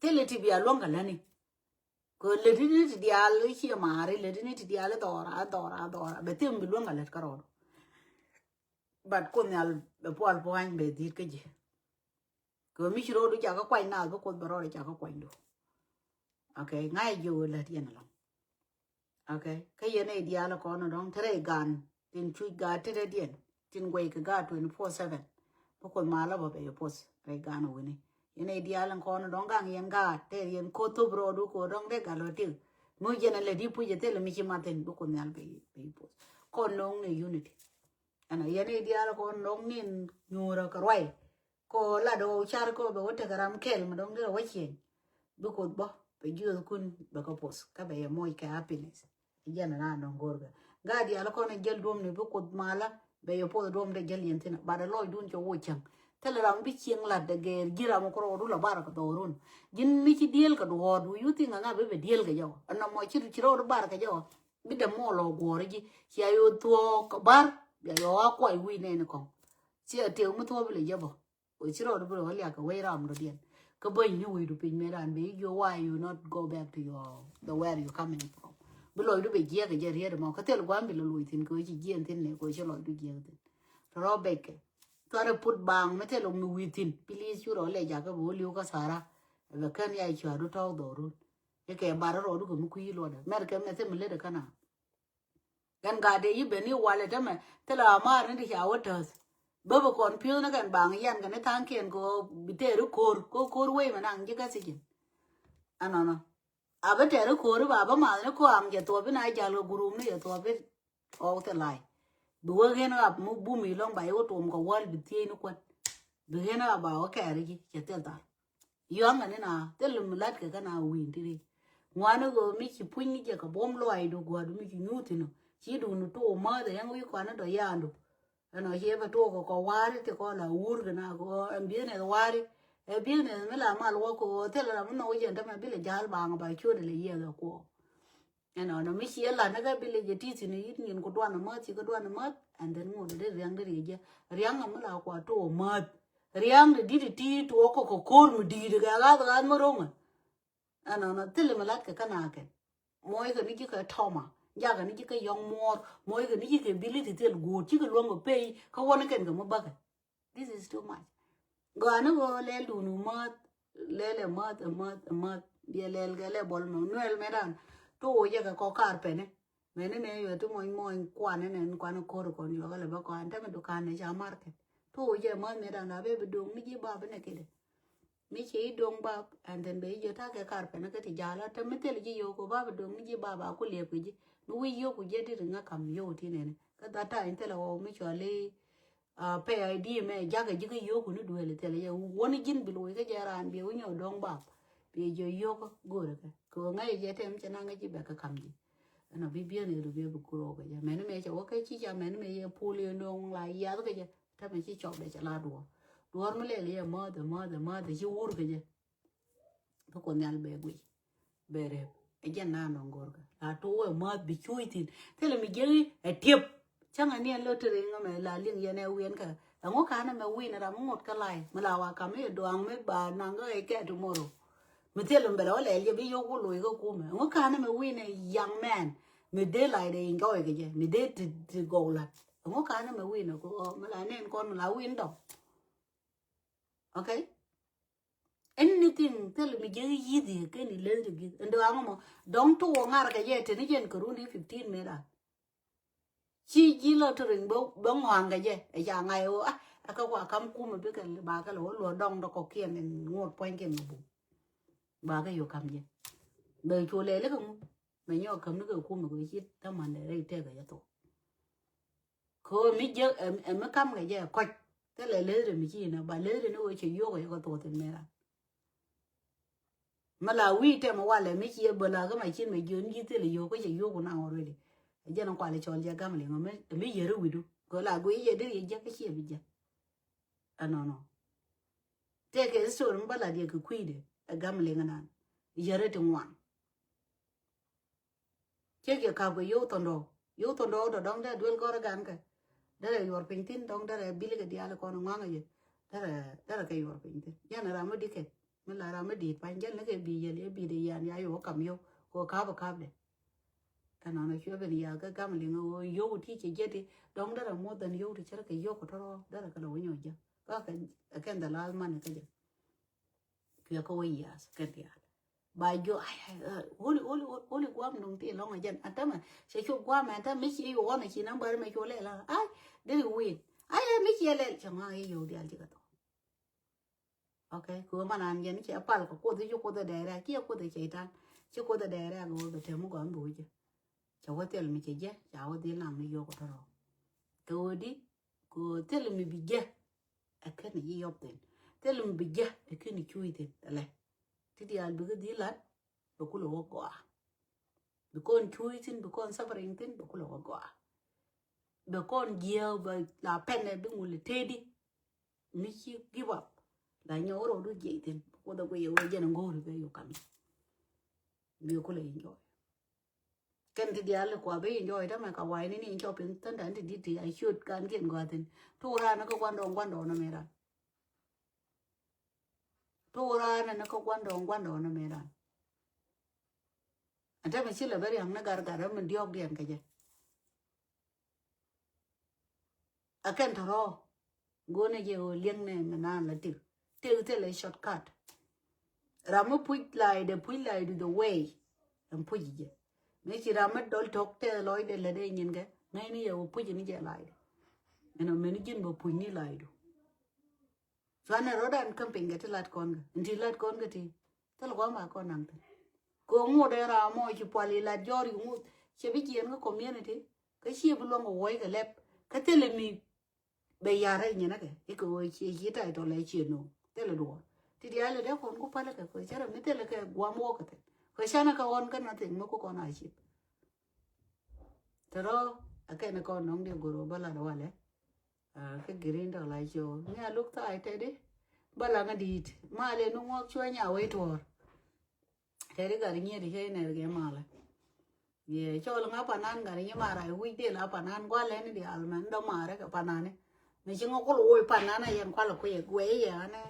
Thilɛ ti bia luäŋ kɛ lätni. Kɛ lätni ti diaal i̱ ciɛ maari lätni ti diaal i̱ dhɔra i̱ dhɔra i̱ dhɔra bɛ thim bi luäŋ kɛ lät kärɔɔdu. But Kuoth Nhial bɛ pual pua̱ny bɛ dhi̱i̱t kä ji̱. Kɛ mi ci ro̱o̱du ca kä kuany naath bi Kuoth bɛ rɔɔdɛ ca kä kuanydu. Okay, ŋa̱c ji̱ wä lät yɛn ɛlɔ̱ŋ. Okay, kä yɛn nɛy diaal kɔn dɔ̱ŋ te rɛy gan tin cuc gaat tetdiɛn tin guɛc kɛ gaat twenty four seven. Bi Kuoth malä bä bɛ yɛ puɔth rɛy gan wi̱ni. Yɛn nɛy diaal kɔn dɔ̱ŋ gaŋ yɛn gaat tɛr yɛn ko̱ thop rɔɔdu ko̱ dɔ̱ŋ dee gat lɔ tik. Mi jɛn a lät i̱ puc ɛ thil mi ci mathin bi Kuoth Nhial bɛ yɛ puɔth. Kɔn no̱o̱ŋ ni unity. Ɛnɔ yɛn nɛy diaal kɔn dɔ̱ŋ nin nyuurä kɛ ruac. Kɔ lat ɣɔw car kɔ bɛ wä tekɛ ram kɛl mi dɔ̱ŋ derɛ wä cieny. Bi Kuoth bä bɛ jiöthkun bɛ kɛ puɔth kä bɛ yɛ moc kɛ happiness. Jɛn ran dɔ̱ŋ go̱o̱rkɛ gaat diaal kɔn in jäl duɔ̱mni bi Kuoth malä bɛ yɛ puɔth duɔ̱m dee jäl yɛn thi̱n. Bat ɛ lɔcdun cɛ woc cäŋ thilɛ ram bi cieŋ lat dee gɛɛr ji̱ ram kɛ rɔɔdu lɔ bar kɛ dhɔrun. Ji̱n mi ci dieel kɛ duɔ̱ɔ̱r du yuthi ŋaŋa bi bɛ dieel kɛ jɛ wä ɛnɔ mɔ ci ci rɔɔdu bar kɛ jɛ wä. Bi dee mɔ lɔ guɔ̱ɔ̱r ji̱ cia yo̱o̱ thuɔ̱ɔ̱k kɛ bar bia yɔ̱ɔ̱k a kuay wi̱i̱ nɛɛni kɔ̱ŋ. Cia tëë mi thuɔ̱ɔ̱k bi lɛ jɛ bä. Wec ci rɔɔdu bi rɔ liak kɛ wec ram dɔ̱diɛn. Kä bäny ni wecdu piny mëë ran ben i̱ jiö why you not go back to your the where you coming from. Bi lɔcdu bɛ jiɛk kɛ jɛ riet ɛmɔ kä thil gua̱a̱m bi lɔ loc thi̱n kɛ wec ci jiɛn thi̱n ni kɛ wec ci lɔcdu jiɛk thi̱n. Tɔ rɔ bɛckɛ. Cuarɛ put baŋ mi thil ɔ mi wi̱i̱ thi̱n please cu rɔ lɛ jakä bi wä li̱w kä thara. Bɛ kän ya cua̱du tɔ̱w dhɔrun. Ikɛ bar rɔɔdu kɛ mi kui̱ luɔtdɛ mɛr kɛ mɛ thil mi lät ɛ kän a. Kɛn gat dee yi ben ni walɛ tämɛ thilɛ amar ni ti ca wä täth. Bä bi confuse ni kɛn baŋ yan kɛn ni tha̱a̱ŋkiɛn kɛ ɣöö bi tëëri ko̱r kɛ ɣöö ko̱r wei mɛ naŋ ji̱ kä thi̱cin. Ɛnɔnɔ a bä tɛɛri ko̱ri ba bä math ni ko̱aŋ cɛ thuɔpi na jal kɛ gurum ni cɛ thuɔpi. Ɣɔw thilay bi wä ɣen ɣap mi bum ilɔŋ ba iwä tuɔm kɛ wäl bi thiec ni kuän. Bi ɣen ɣap ba wä kɛɛri ji̱ cɛ thil thar. Yuaŋ kɛ ni na thil mi lat kɛ kä na wi̱i̱n ti ri. Ŋuani ɣöö mi ci puny ni jɛ kɛ buɔm luaydu gua̱du mi ci nyuuth inɔ ci duni tuɔk mäth ɛn wi̱i̱ kuani dɔ yaandu. Ɛnɔ ci ɛ bɛ tuɔk kɛ kɔ wari ti kɔ la wur kɛ na kɔ ɛn business wari. Ɛ business mi la mal wä kɔ thil ram mi nɔ wä jɛn tämɛ bi lɛ jal baŋ ba ciöt lɛ yiɛth ɛ kuɔ. Ɛnɔ nɔ mi ci ɛ la ni kɛ bi lɛ jɛ ti thin yit nyin ku duan mäth ci kɛ duan mäth. And then ŋut dee riaŋ dee riɛ jɛ riaŋ mi la kua tuɔk mäth. Riaŋ di dit ti tuɔk kɔ kɔ ko̱r mi di̱i̱t kɛ ɣath ɣath mi roŋɛ. Ɛnɔnɔ thil mi lat kɛ kä na kɛn. Moc kɛ ni ji̱ kɛ tɔma jakɛ ni ji̱ kɛ yɔŋ muɔɔr moc kɛ ni ji̱ kɛ ability thil guut ci kɛ luɔ̱ŋ kɛ pay kä wä ni kɛn kɛ mi bäkɛ. This is too much. Gɔaa ni ɣöö lɛl dun wä mäth lɛl ɛ mäth ɛ mäth ɛ mäth biɛ lɛl kɛ lɛ bɔl mɛ nuɛl mɛ dan. Tuɔk jɛ kɛ kɔ kar pɛni. Mɛni nɛ yɔ ti mɔny mɔny kuan ni nɛn kuan ko̱r kɔn yɔ kɛ lɛ bä kɔn tɛmɛ dukan ni ca market. Tuɔk jɛ mäth mɛ dan la bɛ bi doŋ ni ji̱ bap ni kidɛ. Mi ci i̱ do̱ŋ bap and then bɛ i̱ ji̱ ta̱kɛ kar pɛn kä ti ja̱a̱l a te mi thil ji̱ yo̱o̱k kɛ bap i̱ do̱ŋ ni ji̱ bap a ku liɛp kɛ ji̱ mi wi̱c yo̱o̱k ku ji̱ dit ri ŋä kam yo̱o̱k ti nɛni kä that time thil a ɣɔw mi cɔal i̱ pɛ a i̱ di mɛ ja̱kɛ ji̱ kä yo̱o̱k ku ni duel thil jɛ wä ni ji̱n bi lo̱c kä jɛ raan biɛ wi̱c nyɔ do̱ŋ bap biɛ jɛ yo̱o̱k go̱o̱rɛ kɛ kɛ ɣöö ŋäcɛ jɛ tɛm cɛ naŋ kä ji̱ bɛ kä kam ji̱. Ɛn a bi biɛn i̱ ri biɛ bi kuro̱o̱k kɛ jɛ mɛn mɛ cɛ wä kä ci ca mɛn mɛ yɛ pul yɛ no̱o̱ŋ la yath kä jɛ. Tämɛ ci cɔp dɛ cɛ la duɔ̱ɔ̱r. Duɔ̱ɔ̱r mi lɛl yɛ mäth ɛ mäth ɛ mäth ɛ ci wur kɛ jɛ. Kä kuɔ nhial bɛ guic bɛ rɛp ɛ jɛn na nɔŋ go̱rkä la tuɔk ɛ mäth bi cuuc thi̱n. Thilɛ mi jiäk i̱ ɛ tiep. Cäŋ ɛ niɛn lo̱ ti riŋ ɛmɛ la liŋ yɛn ɛ wiɛn kä ɛŋu ka̱n ɛmɛ wi̱n ɛ ram mi ŋot kä lay mi la wa kam i̱ ɛ duaŋ mi ba naŋ kä ɛ kɛ tomorrow. Mi thil mi bɛ la wä lɛl jɛ bi yio̱k wä loc kä kumɛ ɛŋu ka̱n ɛmɛ wi̱n ɛ young man mi dee lay dee enjoy kɛ jɛ mi dee ti ti gɔw lat. Ɛŋu ka̱n ɛmɛ wi̱n ɛ mi la nɛn kɔn mi la wi̱n dɔŋ. Okay. Anything thil mi jiäk yithi keni leth di gi̱th ɛn dɔaŋ mɔ dɔŋ tuɔk ŋar kɛ jɛ teni jɛn kɛ run i̱ fifteen mi ran. Ci ji̱ lɔ ti riŋ bä ŋɔaŋ kɛ jɛ ɛ ca ŋa̱c ɣöö a ɛ kä kua kam kumɛ bikɛ ba kɛ lɛ wä luɔ dɔŋ dɔ kɔkiɛn in ŋuɔt puɔ̱nykiɛn mɛ bum. Ba kɛ yo̱ kam jɛ bɛ cu lɛli kɛ ŋu. Mɛ nyɔk käm ni kɛ kumɛ kɛ ci tämandɛ rɛy tɛkɛ jɛ thok. Kɛ ɣöö mi jiäk ɛ mi kam kɛ jɛ kɔc thilɛ lethri mi ci inä ba lethri ni ɣöö cɛ yio̱k kɛ jɛ kɛ thok thin mɛ ran. Mɛ la wi̱i̱ tɛm walɛ mi ci ɛ bä la kä ma cin mɛ jiön ji̱ thilɛ yio̱k kä cɛ yio̱k ku naŋ already. Ɛ jɛn kualɛ cɔl jɛ gambling mi yäri wi̱du kɛ la guiy jɛ deri jɛ kä ciɛ bi jɛ. Ɛnɔnɔ. Tëëkɛ history mi bä la diɛ kɛ kui̱dɛ ɛ gambling nan yäri ti ŋuan. Cɛ kiɛ kap kɛ yio̱w thɔndɔɔk yio̱w thɔndɔɔk dɔ dɔ̱ŋ dee duel gɔr ɛ gan kɛ. Derɛ yuɔr piny thin dɔ̱ŋ derɛ bil kɛ diaal kɔn ŋuaŋ ɛ yɛ. Derɛ derɛ kɛ yuɔr piny thin jɛn ram mi dikɛ mi la ram mi di̱i̱t pany jɛn ni kɛ bi yɛl yɛ bi dee yan ya yio̱w kam yio̱w kɛ kap ɛ kap dɛ. Ɛnɔnɔ cuɛ ben ya kɛ gambling ɛ ɣöö yio̱w ti cɛ jɛ ti dɔ̱ŋ derɛ more than yio̱w ti cɛ rɛ kɛ yio̱w kɛ tɔrɔ derɛ kɛ lɛ wä nyɔk jɛ. Kä kɛ kɛn the last money kä jɛ. Kiɛ kä wä yiath kɛn diaal ba jiɔ ai ai ai woli woli woli guam nuŋ ti lɔŋ a jɛn a tämɛ cɛ cu guam a tämɛ mi ci yuɔn a ci number mɛ cu lɛl a ai deri win ai ai mi ci lɛl cɛ ŋa i̱ yio̱w diaal ci kɛ thok. Okay kɛ wä man an jɛn cɛ pal kɛ kuoth i̱ ci kuoth a dɛɛrɛ kiɛ kuoth a cɛytan ci kuoth a dɛɛrɛ a kɛ wä bɛ tɛm mi gɔam bi wä jɛ. Cɛ wä thil mi cɛ jɛ ca wä dhil naŋ ni yio̱k kɛ tɔrɔ. Kɛ wä di kɛ wä thil mi bi jɛ. Ɛ kɛn i̱ yɔp thin thil mi bi jɛ ɛ kɛn i̱ cuuc thin tɛlɛ. Ti diaal bikɛ dhil lat bɛ kulɛ wä gɔaa. Bi kɔn cuuc thin bi kɔn suffering thin bɛ kulɛ wä gɔaa. Bɛ kɔn jiääk bɛ la pɛnɛ bi ŋul tëëdi. Mi ci give up la nyɔk rɔɔdu jiɛc thin bi kuoth a guic ɛ wee jɛn ŋo̱o̱ri bɛ yuk kam. Bi kulɛ enjoy. Kɛn ti diaal kua bi enjoy tämɛ ka wai ni ni enjoy piny tän dan ti dit ti a ciöt kan kiɛn gɔaa thin. Tuuk raan ni kä guandɔɔŋ guandɔɔŋ ni mi ran. Tuuk raan ni kä guandɔɔŋ guandɔɔŋ ni mi ran. Ɛ tämɛ ci lɛ bä riaŋ ni gat gat mi diɔɔk diɛn kɛ jɛ. Ɛ kɛn tɔrɔ. Go̱o̱nɛ jɛ ɣöö liɛŋnɛ mi naan la tik. Tik thilɛ shortcut. Ram mi puc la̱a̱cdɛ puc la̱a̱cdu the way. Ɛn puc jɛ. Mëë ci ram mi dɔl tɔk tɛth lɔcdɛ lätdɛ nyinkɛ, ŋäcni yɛ wä puc ni jɛ lɔcdɛ. Ɛn ɔ mɛn ji̱n bä puc ni lɔcdu. Cuanɛ rɔ̱dan käm piny kɛ ti lat kɔn kɛ. Ɛn ti lat kɔn kɛ ti. Thil kɔn ba kɔn naŋ thin. Kɛ ŋot ɛn ram mɔ ci pual ilat jɔr iŋuth. Cɛ bi jiɛn kä community. Kä ciɛ bi luɔŋ kɛ wuɔc kɛ lɛp. Kä thilɛ mi bɛ yar rɛy nyinä kɛ. Ikɛ ɣöö ciɛ ci title ɛ ciɛ no̱o̱ŋ. Thilɛ duɔ̱ɔ̱r. Ti diaal ɛ dee kɔn ku pälɛ kɛ kɛ cärɛ mi thilɛ kɛ guam wä kɛ thin. Kɛ canɛ kɛ ɣɔn kä nothing mi ku kɔn a cip. Tɛ rɔ a kɛn kɔn nɔŋ di goro bä lat walɛ. Kä green dɔ la show mi a luk thaay tɛdi. Bä la ŋa diit malɛ ni ŋuɔk cuɛ nya wee tuɔɔr. Tɛdi gat nyiet cɛ inɛr kɛ malɛ. Yɛ cɔl ŋa panan gat nyi mara wi̱c dil a panan gualɛ ni dial mɛn dɔ marɛ kɛ panani. Mi ci ŋa kul woi panan a yɛn kual kuiɛ guɛ yɛ anɛ.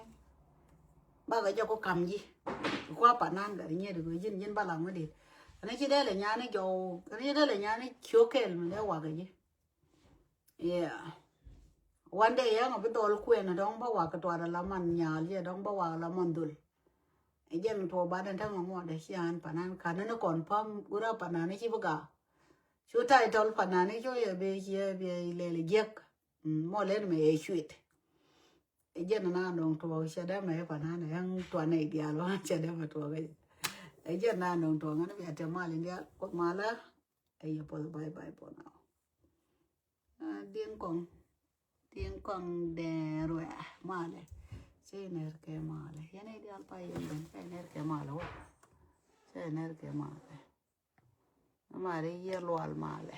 Bakɛ jɛ ku kam ji̱. Kua panan gat nyiet kɛ ji̱n ji̱n bä la ŋa diit. Ani ci dee lɛ nyani jɔw ani ci dee lɛ nyani ciok kɛl mi dee wakɛ ji̱. Yeah. One day yɛn a bi dhɔl kuɛn dɔŋ bä wak tuat ala man nyal yɛ dɔŋ bä wak ala man dhul. Ɛ jɛn tuɔ ban in täŋ a ŋuɔt dɛ cian panan kan ni kɔn pam wura panan ci bi gaa. Cu title panan ci yɛ bi ciɛ bi lɛl jiɛk. Mɔ lɛn mɛ yɛ cuit. Ɛ jɛn na dɔŋ tuɔ cɛ dɛ mɛ panan ɛŋ tuan ɛ dial wa cɛ dɛ mɛ tuɔ kɛ. Ɛ jɛn na dɔŋ tuɔ ŋan bi a tɛ mal in dial kɔt mala. Ɛ yɛ pɔth bye bye for now. Diɛn kɔŋ. Diɛn kɔŋ dɛɛr wɛ malɛ. Cɛ nɛr kɛ malɛ yɛn idial pa yɛn ben cɛ nɛr kɛ malɛ wɛ. Cɛ nɛr kɛ malɛ. Malɛ yɛ lual malɛ.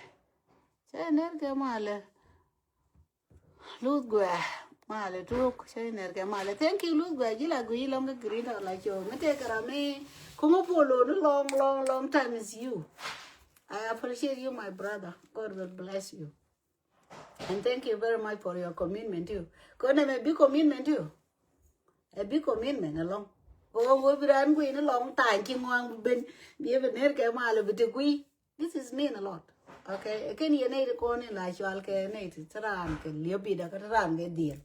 Cɛ nɛr kɛ malɛ. Luth guɛ. Malɛ tuk cɛ nɛr kɛ malɛ. Thank you Luth guɛ jila gui lɔŋ kɛ green dɔ la cɔ mi tɛ kɛ ram mi. Kuŋ polo ni long long long time is you. I appreciate you my brother. God will bless you. And thank you very much for your commitment too. Kone mɛ bi commitment too. Ɛ bi commitment along. Ko ko bi ran gui ni long time ki ngwang ben bi bi ner kɛ malɛ bi te gui. This is mean a lot. Okay. Ɛ kɛn yɛ nɛy ti kɔn in la cual kɛ nɛy ti ran kɛ liep bi da kɛ ran kɛ diɛl.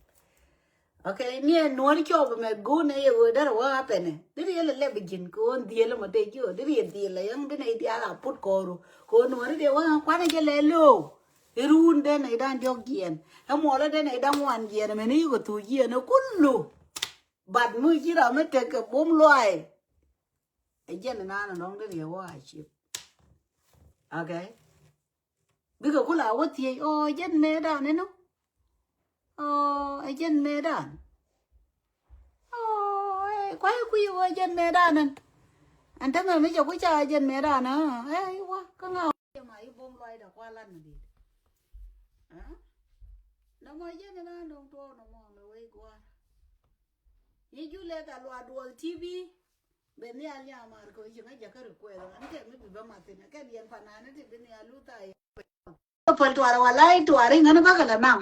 Okay, ni ɛ nuɔ̱ɔ̱ri cɔɔp ɛmɛ go̱o̱n ɛ yɛ ɣöö derɛ wä apɛnɛ. Deri yɛ lɛ lɛp ji̱n kɛ ɣöö dhiel ɛmɔ dee ji̱ ɣöö deri yɛ dhiel ɛ yɛn bi nɛy diaal a put kɔɔru. Kɛ ɣöö nuɔ̱ɔ̱ri dee wä kuanɛ jɛ lɛ lo̱o̱. I̱ ruun dee nɛy da̱ŋ diɔ̱k jiɛɛn. Ɛ muɔlä dee nɛy da̱ŋ ŋuan jiɛɛn ɛmɛn i̱ kɛ thuuc jiɛɛn ɛ kulu. But mi ji̱ ram mi tek kɛ bom luay. Ɛ jɛn ɛnan ɛnɔŋ dee riɛ wä a ciep. Okay. Bikɛ kula wä thiec ɔ jɛn mëëdan inɔ. Ɔ ɛ jɛn mëëdan. Ɔ ɛ kuay kui̱ ɔ jɛn mëëdan ɛn. Ɛn tämɛ mi cɛ ku ca ɛ jɛn mëëdan ɛ ɛ iwa kä ŋa. Cɛ ma i̱ bo̱ŋ luaydɛ kua lat mi dit. Nɔmɔ jɛn ina nɔŋ tuɔɔk nɔmɔ mi wec gua̱a̱r. I̱ julɛ ka luaat duɔth T V. Ben nhial nyamar kɛ ci ŋäc jakä request ɣän kɛ mi bi bä mathin kɛ diɛn panani ti bi nhial luth a yɛ. Päl tuar walai tuar iŋän bäkɛ la naŋ.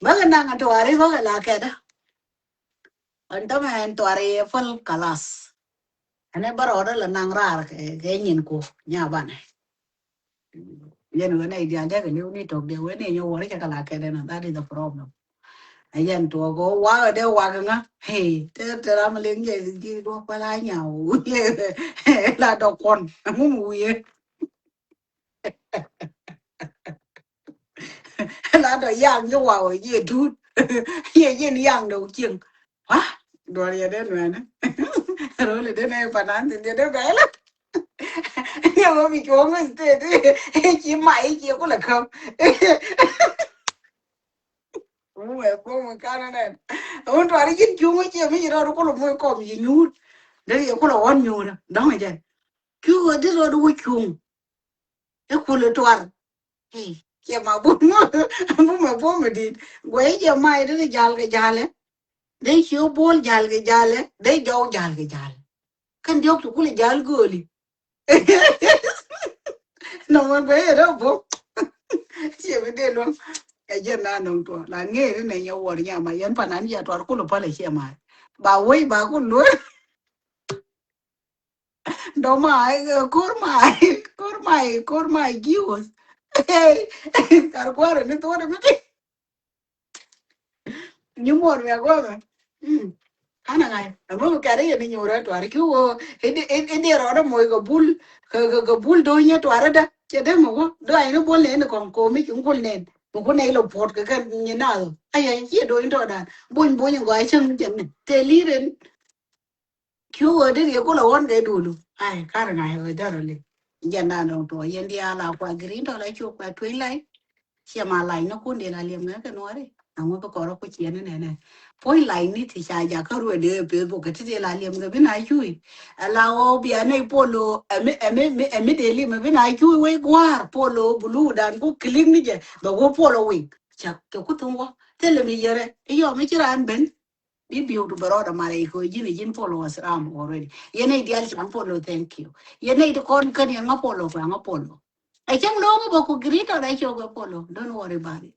Bäkɛ naŋ tuar i̱ bäkɛ la kɛdä. Ɛn tämɛ ɛn tuar i̱ päl kalas. Ɛn i̱ bä rɔɔdä la naŋ raar kɛ kɛ nyin ku nya banɛ. Yɛn wen a idian dek ni wuni tok de wen a nyɛ wori cɛ kala kɛ den. That is the problem. A yɛn tuɔk o wak a de wak ŋa. Hey, te te ram ling jɛ di duɔk pala nyaw. La dɔ kɔn. Mum wiye. La dɔ yang ye wa o ye dut. Ye yen yang do kieng. Ha? Duɔr yɛ den wɛnɛ. Rol yɛ den ɛ panan tin yɛ den bɛlɛ. Yɛ wä mi cuɔ̱ŋ mi state. Ci ma i̱ ci kulɛ käm. Wä mɛ kuɔ̱ŋ mi kanɛ nɛn. Wun tuari ji̱n cuŋ i̱ ci mi ci rɔɔd kulɛ muc kɔm ci nyuur. Dee yɛ kulɛ ɣɔn nyuur dɔ̱ŋ jɛ. Cu wä di rɔɔd wä cuŋ. I̱ kulɛ tuar. Hey, kiɛ ma bum bum ɛ bum ɛ dit. Guɛ i̱ jɛ ma i̱ di jal kɛ jalɛ. Dee cio bol jal kɛ jalɛ. Dee jɔw jal kɛ jalɛ. Kɛn diɔk ti kulɛ jal gööli. Nɔmɔ guɛ i̱ rɔ bum. Ciɛ bi dee luɔm. Ɛ jɛn na nɔŋ tuɔr la ŋeeri nɛ nyɛ wuɔr nyama yɛn panan yɛ tuar kulɛ pal ɛ ciɛ ma. Ba wei ba kul luɔr. Dɔma, eh, kor ma, kor ma, kor ma jiwos. Hey, kar kuarɛ ni tuɔrɛ mi ti. Nyi muɔr mi agɔmɛ. Mm. Kanɛ ŋa̱c. Ɛmɔ mi kɛt i̱ yɛn i̱ nyuurä tuaar. Cu ɣöö i̱ di, i̱, i̱ di rɔɔdä moc kɛ bul, kɛ, kɛ, kɛ bul do̱nyä tuaarä dä. Cɛ dee mɛ wä. Do̱a̱ in i̱ bol nɛn i̱ kɔŋ ko̱o̱m i̱ ci ŋul nɛn. Mɛ kun nɛy lɔ puɔt kɛ kɛn nyi naath. Aya, ciɛ do̱ny tɔɔdan. Bony, bony in gɔaa cäŋ jɛn ni. Tëë li̱i̱r in. Cu ɣöö dee riek kulɛ ɣɔn kɛ duɔlu. Ai, karɛ ŋa̱c ɣöö jɔrɔ li. Jɛn dan dɔŋ tuɔɔk yɛn diaal a kua green tɔ la cu kua tueny lai. Ciɛ ma lac ni kun dee la liɛm ŋäk kɛ nuɔri. Aŋu bi kɔrɔ ku ciɛ ni nɛnɛ. Puɔ̱ny lac ni ti ca jak kä ruɛ dee peth bok kɛ ti dee la liɛm kɛ bi na cuy. Ala ɣɔɔ bia nɛy polo ɛmi, ɛmi, ɛmi, ɛmi dee lim ɛbi na cuy wec gua̱a̱r polo bulu dan ku kilik ni jɛ bɛ wä polo wiŋ. Cak kɛ ku thuŋ wä thilɛ mi yɛrɛ iyɔ mi ci raan ben. Bi biu du bɛ rɔɔdɛ marɛ ikɔ ji̱n ɛ ji̱n followers ram already. Yɛn nɛy diaal ci ram follow, thank you. Yɛn nɛy ti kɔn kän yɛn ŋa follow kɛ ŋa follow. Ɛ cäŋ lo̱o̱ŋ bä ku green tɔ rɛ cok ɛ follow. Don't worry about it.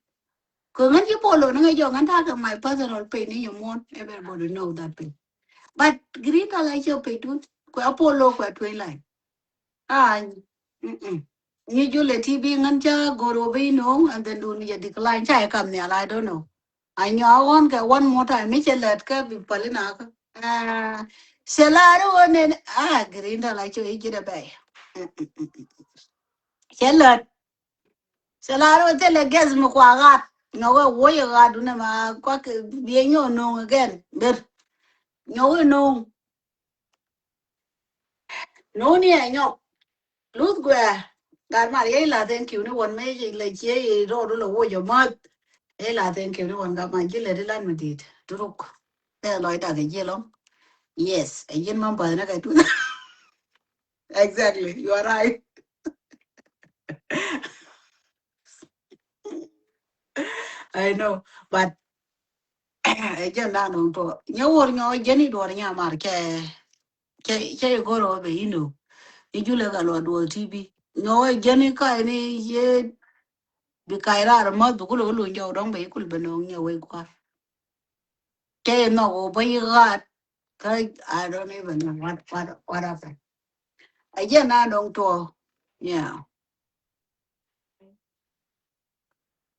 Kɛ ŋän ci follow ni ŋä jɔ ŋän takɛ my personal page ni yɛ muɔ̱n. Everybody know that page. But green tɔ rɛ cok page dun. Kɛ follow kɛ tueny lai. Ah, mm-mm. Nyi jule T V ŋän ca goro bi no and then dun yɛ decline ca yɛ kam nhial, I don't know. A nyɔa ɣɔn kɛ one more time mi cɛ lɛt kɛ bi pali nak. Ah, cɛ lar ɣɔn nɛn, ah, green da la cɛ i̱ ji̱ dɛ bɛy. Cɛ lɛt. Cɛ lar ɣɔn thilɛ guest mi kua ɣat. Nyɔk ɛ woc ɛ ɣat dun ɛma kua kɛ biɛ nyɔ no̱o̱ŋ again. Ber. Nyɔk ɛ no̱o̱ŋ. Nuni ɛ nyɔk. Luth guɛ. Gat mar yey la thank you ni wan me la cie yi rɔɔdu la woc ɔ math. Yey la thank you ni wan gat mar ji̱ lɛ di lan mi dit. Turuk. Ɛ lɔc dak ɛ ji̱ lɔŋ. Yes, ɛ ji̱n man bath ni kɛ tuth. Exactly, you are right. I know, but ɛ jɛn dan dɔŋ tuɔ. Nyɛ wor nyɔ jɛn i̱ duɔr nyamar cɛ, cɛ, cɛ i̱ goro bɛ i̱ no. I̱ julɛ ka luɔ duɔr T V. Nyɔ wä jɛn i̱ ka ini yɛ bi ka i̱ rar math bi kul wä luny jɔw dɔŋ bɛ i̱ kul bɛ nɔŋ nyɛ wä i̱ guar. Cɛ i̱ nhɔk wä bä i̱ ɣaat. Ka I don't even know what, what, what happened. Ɛ jɛn dan dɔŋ tuɔ. Yeah.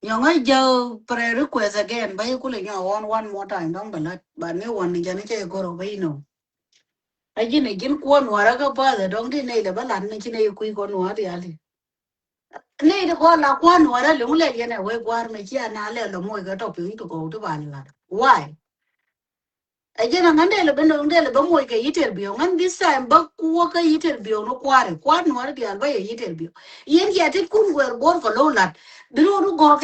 Nyɔŋä jɛ prayer request again. Ba yi kulɛ nyɔ one, one more time. Dɔŋ bɛ lät. But ni one ni jɛ ni cɛ yi goro ba yi no. A ji̱n a ji̱n kuɔn nuɔrä kä path a dɔŋ di nɛy lɛ ba lat ni ci nɛy kui̱ kɔn nuɔrä diali. Nɛy di kɔn la kuɔn nuɔrä liŋ lɛ yɛn a wee guar mɛ ci a na lɛ lɔ moc kä tɔ piŋ ti gɔw ti ba lat. Why? A ji̱n a ŋän dee lɛ ben dɔŋ dee lɛ ba moc kɛ interview ŋän this time ba kuɔ kä interview ni kuari kuɔn nuɔrä dial ba yɛ interview. Yɛn yɛ ti kun guɛr guɔr kɛ low lat. Bi ruɔdu gɔr kɛ